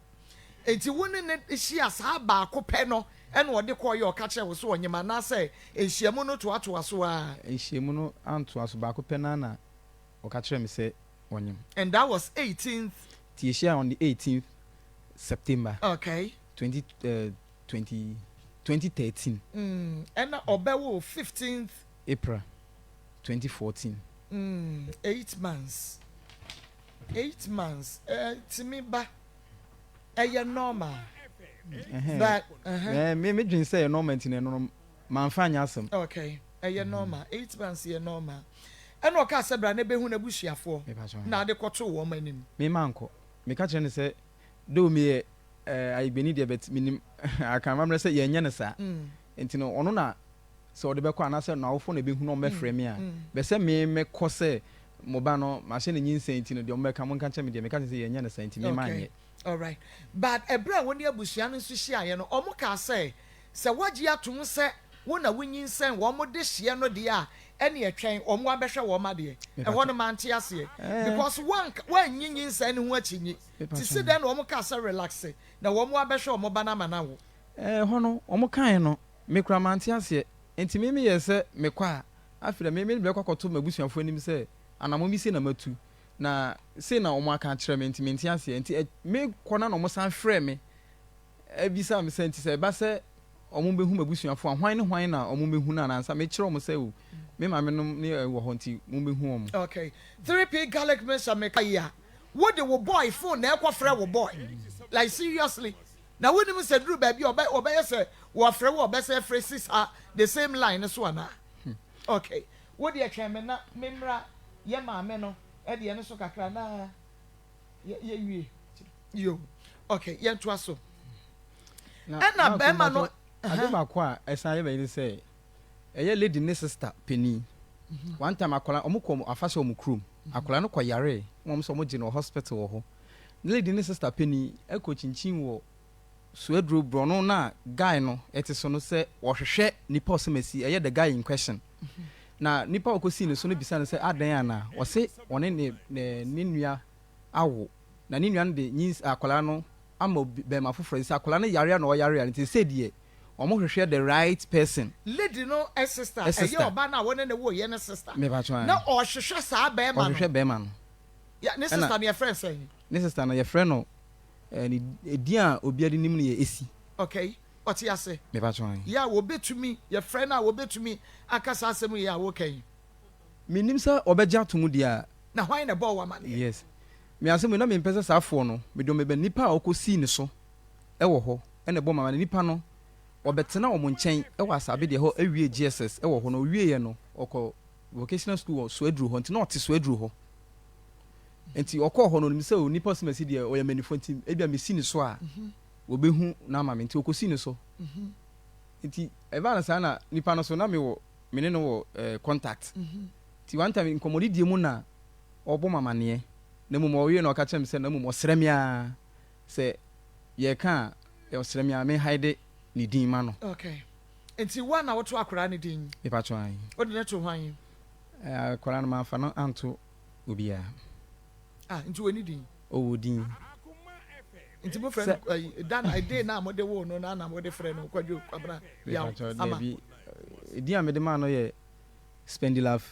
Enti wo ne no hyia saa baako pɛ no ɛna ɔde kɔɔ yɛ ɔka kyerɛ wo sɛ ɔnyem anaasɛ nhyiamu no toatoa so ara? Nhyiamu no antoa so, baako pɛ no ara na ɔka kyerɛɛ me sɛ ɔnyem. And that was 18th. Nti yɛhyiae on the 18th September. Okay. 20, uh, 20, 2013. Mm, ɛna ɔbɛwoo 15th. April 2014. 8 months. 8 months. Timi ba. Ɛyɛ normal. But, Me dwen sɛ ɛyɛ normal nti na ɛno no manfa anyɛ asɛm. Okay, ɛyɛ normal. 8 months yɛ normal. Ɛna ɔkaa sɛ bra na ɛbɛhu n'abusuafoɔ na ade kɔtoo wɔn anim. Me mankɔ. Meka kyerɛ no sɛ though meyɛ Ayigbeni deɛ, but menim Akan amammerɛ sɛ yɛnyɛ no saa. Nti no ɔno na sɛ ɔde bɛkɔ anaasɛ n'awofoɔ na ɛbɛhu na wɔbɛfrɛ me a, bɛ sɛ me mɛkɔ sɛ mo ba no mahyɛ no nyinsɛn nti no deɛ wɔbɛka monka nkyerɛ me deɛ meka kyerɛ sɛ yɛnyɛ no saa nti me manyɛ. Alright. But ɛberɛ a wo ne abusua no nso hyiaeɛ no, wɔn kaa sɛ, sɛ woagye atom sɛ wo na wonyinsɛn wɔn de hyeɛ no deɛ a, ɛneɛ twɛn wɔn abɛhwɛ wɔn adeɛ. Ɛhɔ no mante aseɛ. Because woannye nyinsɛn no ho akyinnye. Nti se dɛn na wɔn kaa sɛ relax na wɔn abɛhwɛ wɔn ba no ama no awo? Ɛhɔ no wɔn kaeɛ no, me koraa mante aseɛ. Nti me meyɛɛ sɛ mekɔ a, afei deɛ me mede bɛkɔ akɔto m'abusuafoɔ anim sɛ anammɔn bi sei na matu. Na sei na wɔn aka akyerɛ me nti mente aseɛ. Nti mekɔ no na wɔn san frɛɛ me bisaa me sɛ nti sɛ ɛba sɛ wɔn bɛhu m'abusuafoɔ a, hwan ne hwan na wɔn bɛhu no anaa ansa mekyerɛ wɔn sɛ o me maame nom ne wɔ hɔ nti wɔn bɛhu wɔn. Okay. 3P garlic mixture meka yi a, wode wo boy phone na ɛkɔ frɛ wo boy? Like seriously? Na wonim sɛ duru baabi a ɔbɛ ɔbɛyɛ sɛ wɔfrɛ wo a ɔbɛsɛ frɛ si saa the same line no so anaa? Okay. Wo deɛ twɛn me na me mmra yɛ maame no deɛ no so kakra na yɛ yɛnwie. Yo. Okay, yɛntoa so. Na Ɛna Marko bɛrima no mpakyɛw, ade baako a ɛsan yɛ me ne sɛ, ɛyɛ lady ne sister panin. One time akwadaa, wɔn kɔ afahyɛ wɔn kurom. Akwadaa no kɔ yaree, na wɔn sɛ wɔn gye no wɔ hospital wɔ hɔ. Ne lady ne sister panin ɛkɔ kyinkyin wɔ Suaduro borɔno no a guy no te so no sɛ ɔhwehwɛ nipa ɔsɛmasi, ɛyɛ the guy in question. Na nipa a ɔkɔsii ne so no bisa no sɛ adɛn anaa? Ɔse ɔne ne ne ne nua awo. Na ne nua no de nyins akwadaa no ama obi bɛɛma foforɔ nti sɛ akwadaa no yare a na ɔyare a nti sesei deɛ wɔn hwehwɛ the right person. Lady no sister, ɛyɛ Sister. ɔbaa no a wo ne no woeɛ no sister, Mepakyɛw ae. na ɔrehwehwɛ saa bɛɛma no. Ɔhwehwɛ bɛɛma no. Ya, ne Ɛna sister no yɛfrɛ no sɛn? Ne sister no yɛfrɛ no eh, ne edin a obiara de nim no yɛ Esi. Okay, ɔte ase. Mepakyɛw ae. Yɛ a wɔbɛtumi, yɛfrɛ no a wɔbɛtumi aka saa asɛm yi a woreka yi. Mennim sɛ ɔbɛgye ato mu deɛ a. Na hwan na ɛbɔɔ wo amaneɛ? Yes. Me asɛm wei na mempɛ sɛ saa foɔ no, mede wɔn bɛba nipa a ɔkɔsii ne so wɔ hɔ na ɛbɔɔ me amaneɛ. Nipa no, ɔbɛtena wɔn nkyɛn wɔ Asabe deɛ hɔ awie GSS wɔ hɔ na ɔwieɛ no, ɔkɔ vocational school wɔ Soaduro hɔ nti na ɔte Soaduro hɔ. Nti ɔkɔɔ hɔ no, ɔnim sɛ o nipa ɔsimasi deɛ ɔyɛ manifoɔ nti ebia mesi ne so a, wɔbɛhu no ama me nti ɔkɔsii ne so. Nti ɛbaa no saa na nipa no so na mewɔ me ne no wɔ eh, contact. Nti one time nkɔmmɔdidie mu na ɔbɔ me amaneɛ na mmom ɔwie na ɔka kyerɛ me sɛ na mmom ɔsrɛ me ara sɛ yɛreka a ɔsrɛ me ara me hide ne din ma no. Okay. Nti wo a na woto akwadaa no din? Mepakyɛw ae. Wode no to hwan? Eh, akwadaa no mamfa no anto obiara. Ah, nti ɔnni din? Ɔwɔ din. Nti mofrɛ no ayi, da na, day no a mode woo no no na mode frɛ no Kwadwo Kwabena Yaw Mepakyɛw, Ama? daabi. Edin a mede maa no yɛ Spendilove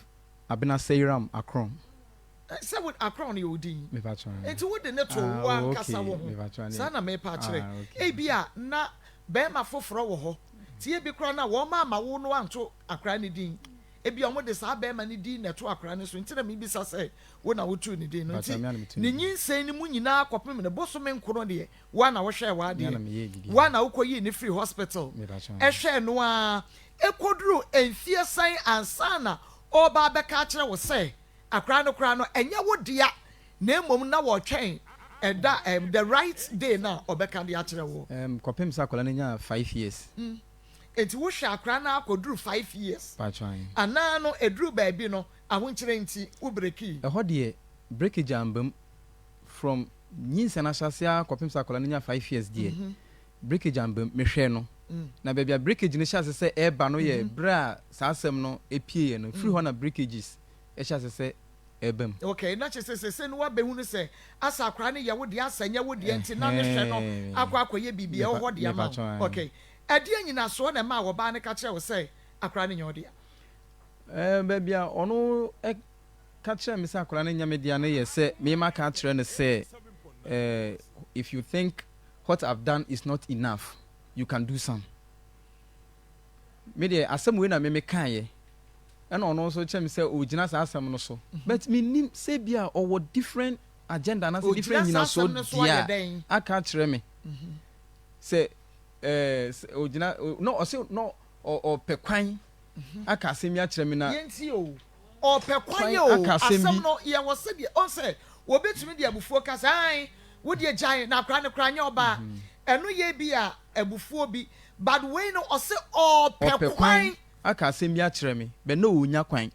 Abena Seiram Akron. Sɛ wo Akron yɛ wo din. Mepakyɛw, ae. Nti wode no too Ah, wo oh, ankasa okay. wo ho. Mepakyɛw, Saa ae. na merepa akyerɛ. Ah, okay. Ebia na barima foforɔ wɔ hɔ. Nti ebi koraa no a wɔn amma wo no anto akwadaa no din. Ebia wɔde saa barima no din na ɛto akwadaa no so. Nti na mebisa sɛ wo na wotoo ne din no. Mepakyɛw, Nti me ara na metoo ne ne din. nyinsɛn no mu nyinaa kɔpem ne bosome nkron deɛ, wo ara na wohwɛɛ Me ara w'adeɛ. na meyɛɛ Wo ara biribiara. na wokɔyii no firii hospital Mepakyɛw, ae. hwɛɛ no ara. Ɛkɔduruu mfeɛ sɛn ansa na ɔreba abɛka akyerɛ wo sɛ akwadaa no koraa no, ɛnyɛ wo dea na mmom na wɔretwɛn ɛda, ɛɛm, the right day no a ɔbɛka de akyerɛ wo? Ɛɛm, kɔpem sɛ akwadaa no nyaa 5 years. Enti wohwɛ akwadaa no ara kɔduru 5 years Pakyɛw, ae. anaa no ɛduru baabi no, ahokyerɛ nti wo brekii? Ɛhɔ deɛ, breakage amba mu. From nyinsɛn ahyɛase ara kɔpem sɛ akwadaa no nyaa 5 years deɛ, breakage amba mu. Mehwɛɛ no, na baabi a breakage no hyɛɛ ase sɛ ɛreba no yɛ berɛ a saa asɛm no pieeɛ no. Firi hɔ na breakages hyɛɛ ase sɛ ɛreba mu. Okay, na kyerɛ sɛ seesei no woabɛhunu sɛ asɛ akwadaa no yɛ wo deɛ asɛ ɛnyɛ wo deɛ nti na ne hwɛ no Ɛhɛɛn. akɔ akɔyɛ biribi ɛwɔ Mepa, hɔ de ama wo. mepakyɛw ae. Okay. Ɛdeɛn nyinasoɔ na ɛmaa ɔbaa no ka kyerɛɛ wo sɛ akwadaa no nyɛ wo dea? Ɛɛ, baabi a ɔno ka kyerɛɛ me sɛ akwadaa no nyɛ me dea no yɛ sɛ me maka akyerɛ no sɛ, eh, if you think what I've done is not enough, you can do some. Me deɛ asɛm wei na me mekaeɛ, ɛna ɔno nso kyerɛ me sɛ ɔgyina saa asɛm no so. But mennim sɛ bi a ɔwɔ different agenda anaasɛ different Ɔgyina saa nyinasoɔ asɛm no so deɛ ayɛ a dɛn? aka akyerɛ me sɛ eh, sɛ ɔgyina, na ɔse na ɔpɛ kwan aka asɛm yi akyerɛ me na. Yɛntie o. Ɔpɛ kwan Kwan o. aka asɛm Asɛm bi. no yɛwɔ sɛdeɛ ɔn sɛ wɔbɛtumi de abufuo ka sɛ ae wo deɛ gyae na akwadaa no koraa nyɛ ɔbaa. Ɛno yɛ bi a abufuo bi but wei no ɔse ɔpɛ Ɔpɛ kwan kwan. aka asɛm bi akyerɛ me but na ɔnnya kwan.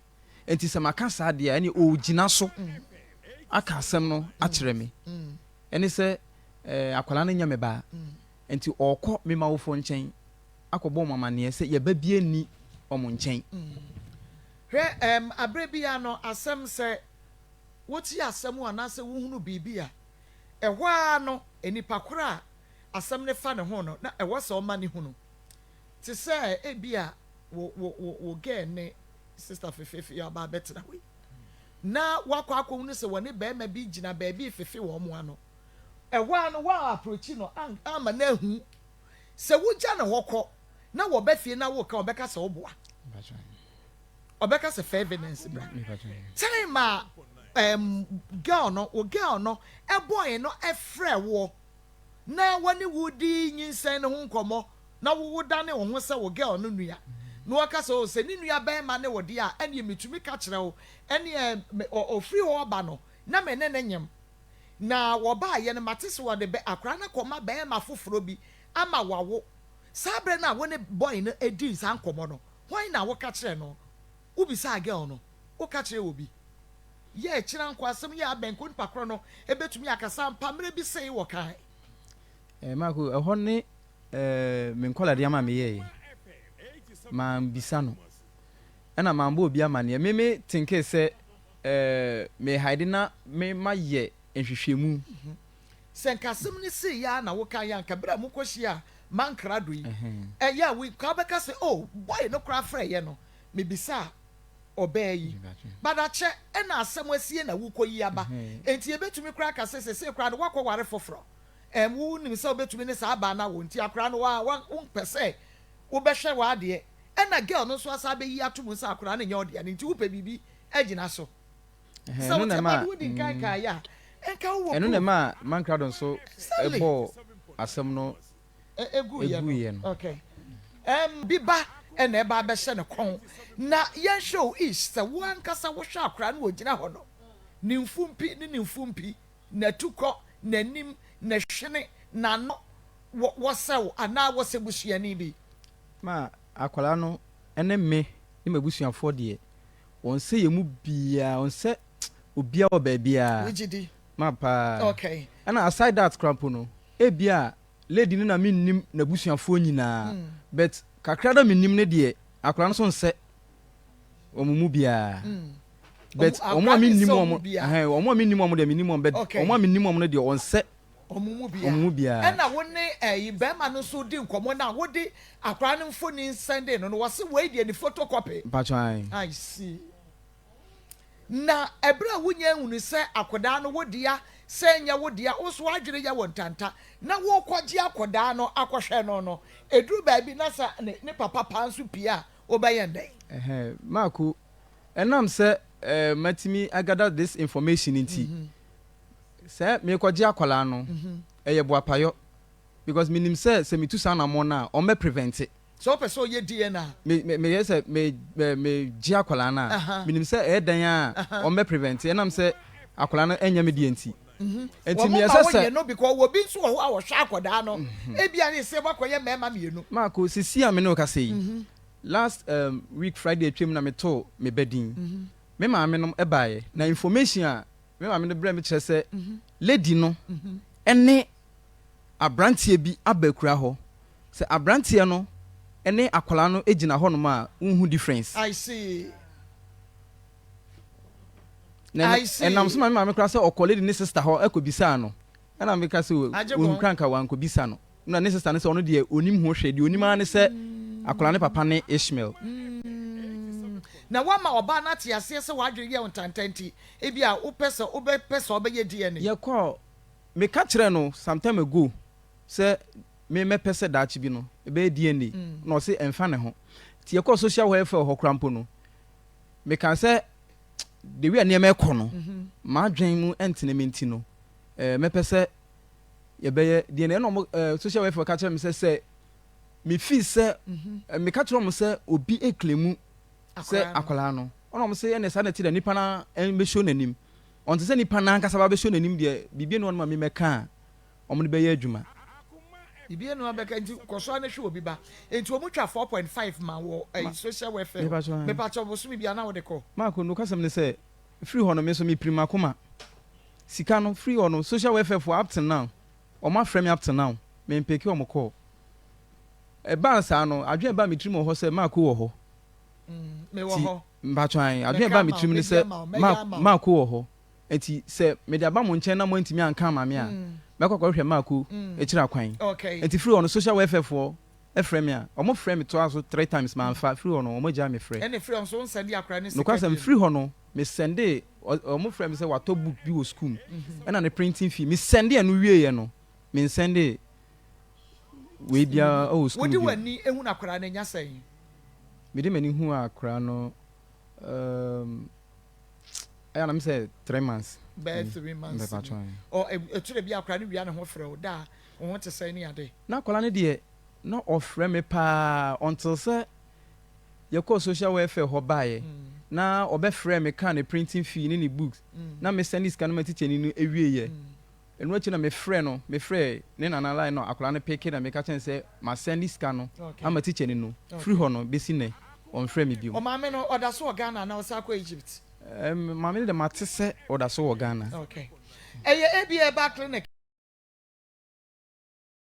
Nti sɛ maka saa deɛ a ɛneɛ ɔgyina so aka asɛm no akyerɛ me. Ɛne sɛ eh, akwadaa no nyɛ me ba. Nti ɔɔkɔ me m'awofoɔ nkyɛn akɔbɔ wɔn amaneɛ sɛ yɛba biara nni wɔn nkyɛn. Hwɛ, ɛɛm, aberɛ biara no, asɛm, sɛ wote asɛm anaasɛ wohunu biribi a, ɛhɔ ara no, nipa korɔ a asɛm no fa ne ho no, na ɛwɔ sɛ ɔma no hunu. Te sɛ ebia wo, wo, wo, wo girl ne sister fefeefe yi aba abɛtena hɔ yi, na woakɔ akɔhunu sɛ wɔne barima bi gyina baabi refefe wɔn ano. Ɛhɔ ara no, woa-approachi no amma no ahu. Sɛ wogya no hɔ kɔ na wɔba fie na woka a, ɔbɛka sɛ woboa. Ɔbɛka sɛ fa evidence bra. Time a um, girl no, wo girl no boy no frɛ woɔ na wɔne wo di nyinsɛn no ho nkɔmmɔ na wo wodane wo ho sɛ wo girl no nua na wɔka sɛ oh, sɛ ne nua bɛrima ne wo deɛ a ɛneɛ metumi ka kyerɛ wo ɛneɛ ɔfiri hɔ ɔba no na me ne no nyem Na wɔbaeɛ no, mate sɛ wɔde bɛ akwadaa no akɔma barima foforɔ bi ama wawo. Saa berɛ no a wo ne boy no dii saa nkɔmmɔ no, hwan na woka kyerɛɛ no? Wobisaa girl no? Woka kyerɛɛ obi? Yɛ akyiri anko asɛm yi a abɛn ka onipa korɔ no bɛtumi akasa ampa mmerɛ bi sei wɔkae. Eh, Marco, ɛhɔ ne eh, me nkɔladeɛ ama meyɛeɛ. Mambisa no. Ɛna mambɔ obi amaneɛ. Me me thinkee sɛ eh, me hide na me mayɛ nhwehwɛmu. Sɛ nka asɛm no sii yɛ ara na wokaeɛ a, nka berɛ a mokɔhyiaa Mankrado yi, ɛyɛ a nka wobɛka sɛ, oh, boy no koraa frɛeɛ no, mebisaa ɔbaa yi. But akyɛ ɛna asɛm asie na wokɔyi aba. Enti yɛbɛtumi koraa aka sɛ seesei koraa no woakɔware foforɔ. Ɛm, wonim sɛ wobɛtumi ne saa baa no awo, nti akwadaa no woa, wompɛ sɛ wobɛhwɛ w'adeɛ. Ɛna girl no nso asan abɛyi ato mu sɛ akwadaa no nyɛ ɔdea no, nti wopɛ biribi agyina so. Sɛ Ɛno na wote ɛma ba no wodi nkan kaeɛ a, nka wowɔ ɛno na proof. ɛma Mankrado nso Exactly. bɔɔ asɛm no Ɛguiɛ no. guiɛ no. Okay. Ɛm, bi ba na ɛba abɛhyɛ ne kɔn. Na yɛnhwɛ o, ish, sɛ wo ankasa wohwɛ akwadaa no ɔgyina hɔ no, ne mfumpi ne ne mfumpi, n'atukɔ, n'anim, ne hwene, n'ano, wɔ, wɔsɛ wo anaa wɔsɛ busuani bi. Ma akwadaa no ne me ne m'abusuafoɔ deɛ, Ɔnsɛ yɛn mu biaa, ɔnsɛ obiaa wɔ baabiaa. Wogye di? Ma paa. Okay. Ɛna aside that koraa mpo no, ebia lady no na mennim n'abusuafoɔ nyinaa, but kakra na menim no deɛ, akwadaa no nso nsɛ wɔn mu biaa. But Ɔmo, wɔn a akwadaa no mennim nsɛ wɔn wɔn, mu biaa. ɛhɛn, wɔn a mennim wɔn deɛ mennim wɔn, but Okay. wɔn a menim wɔn no deɛ ɔnsɛ Wɔn mu wɔn biara. mu biara. Ɛna wo ne ɛyi bɛrima no nso di nkɔmmɔ no a wode akwadaa no mfoni sɛndee no no, wɔse wei deɛ ne photocopy. Mpakyɛ ae. I see. Na ɛberɛ a wonya nhunu sɛ akwadaa no wo dea sɛ ɛnyɛ wo dea, wo nso w'adwene yɛ wo ntanta na worekɔgye akwadaa no akɔhwɛ no no, ɛduru baabi na sɛ ne ne papa paa nso pue a, wobɛyɛ no dɛn? Ɛhɛn, Marko, ɛnam sɛ eh, matumi agather this information nti, Sɛ merekɔgye akwadaa no, ɛyɛ boapayɔ because menim sɛ sɛ metu saa anammɔn no a, wɔbɛ prevente. Sɛ wopɛ sɛ ɔyɛ DNA a. Me me meyɛ sɛ me me megye akwadaa no a, menim sɛ ɛyɛ dɛn a wɔbɛ prevente ɛnam sɛ akwadaa no ɛnyɛ me deɛ nti. Nti Wɔn meyɛ ma sɛ wɔnyɛ sɛ. no because obi nso wɔ hɔ a ɔhwɛ akwadaa no, ebia ne sɛ wakɔyɛ mmarima mmienu. Marco, seesei a me ne wo kasa yi, last um, week Friday atwam na metoo me ba din. Me maame nom baeɛ na information a Me maame no brɛ me kyerɛ sɛ lady no ne abranteɛ bi aba akura hɔ. Sɛ abranteɛ no ne akwadaa no gyina hɔnom a, wonhu difference. I see. Na I see. ɛnam so ma me maame koraa sɛ ɔkɔ lady ne sister hɔ kɔbisaa no. Ɛna meka sɛ Agye ohu koraa nka wankɔbisa no. Na ne sister no sɛ ɔno deɛ ɔnim ho hwee, deɛ ɔnim ara ne sɛ akwadaa no papa ne Ishmael. Na woama ɔbaa no ate aseɛ sɛ w'adwene yɛ wo ntanta nti, ebia wopɛ sɛ wobɛpɛ sɛ ɔbɛyɛ DNA. Yɛkɔɔ, meka kyerɛɛ no some time ago sɛ me mɛpɛ sɛ daakye bi no yɛbɛyɛ DNA, na ɔse ɛmfa ne ho. Nti yɛkɔɔ social welfare hɔ koraa mpo no, mekaa sɛ the way a nneɛma ɛkɔ no, m'adwene mu ɛntene me nti no, eh, mɛpɛ sɛ yɛbɛyɛ DNA. Ɛna ɔmo, eh, social welfare ka kyerɛɛ me sɛ sɛ me feel sɛ, eh, meka kyerɛ ɔmo sɛ obi ɛclaimu sɛ akwadaa no, ɛna ɔmo se ɛne saa na ɛte dɛ nipa no bɛhyɛ n'anim. Ɔnte sɛ nipa no ankasa ba bɛhyɛ n'anim deɛ, biribi ni hɔ nom a memɛka a ɔmo de bɛyɛ adwuma. Biribi ni hɔ bɛka nti kɔ so ara na hwɛ obi ba. Nti ɔmo twa 4.5 ma wɔ ɛyi social welfare hɔ. Mepakyɛw bosome biara na wode kɔ? Marko, nokwasɛm ne sɛ firi hɔ no me nso mepirim m'akoma. Sika no firi hɔ no social welfare foɔ up till now ɔmo afrɛ me up till now mempeke ɔmo call. Ɛbaa saa no, adwene a ɛbaa me tirim wɔ hɔ sɛ Marko wɔ hɔ. Mewɔ Nti, hɔ. mpakyɛw ae, adwene a Mɛka ɛbaa me ama wo, tirim ne mɛdi sɛ ama wo, mɛyɛ Mark, ama wo. Marko wɔ hɔ. Nti sɛ mede aba mo nkyɛn na moantumi anka ama me a, mɛkɔ akɔhwehwɛ Marko akyiri akwan. Okay. Nti firi hɔ no, social welfare foɔ frɛ me a, wɔfrɛ me toaa so three times, mamfa. Firi hɔ no, wɔagyae me frɛ. Ɛna firi hɔ nso, wonsɛnde akwadaa no sika Nokwasɛm, bio? firi hɔ no, mesɛndee, wɔfrɛɛ me sɛ wɔatɔ book bi wɔ sukuu mu, ɛna ne printing fee, mesɛndee ɛno wieeɛ no, mensɛndee wei biara wɔ sukuu Wode bio. w'ani hunu akwadaa no anya sɛn? Mede m'ani huu akwadaa no um, ɛyɛ na mesɛ 3 months. Bɛyɛ 3 months ni. Ɔ ɛtwerɛ bi akwadaa no wia ne ho frɛ wo da a wo ho te sɛn ne ade? Na akwadaa no deɛ na ɔfrɛ me paa until sɛ yɛkɔɔ social welfare hɔ baeɛ na ɔbɛfrɛɛ me kaa ne printing fee ne ne books na me sɛnde sika no ma tikyani no wieɛ. Ɛno akyi na mefrɛ no, mefrɛɛ ne nana line na akwadaa no peke na meka kyerɛ no sɛ masɛnde sika no ama tikyani no. Firi hɔ no bɛsi nnɛ, ɔmfrɛɛ me bio. Ɔmaame no, ɔda so wɔ Ghana anaa ɔsan kɔ Egypt? Maame no deɛ mate sɛ ɔda so wɔ Ghana. Okay. Ɛyɛ ebia ɛba clinic.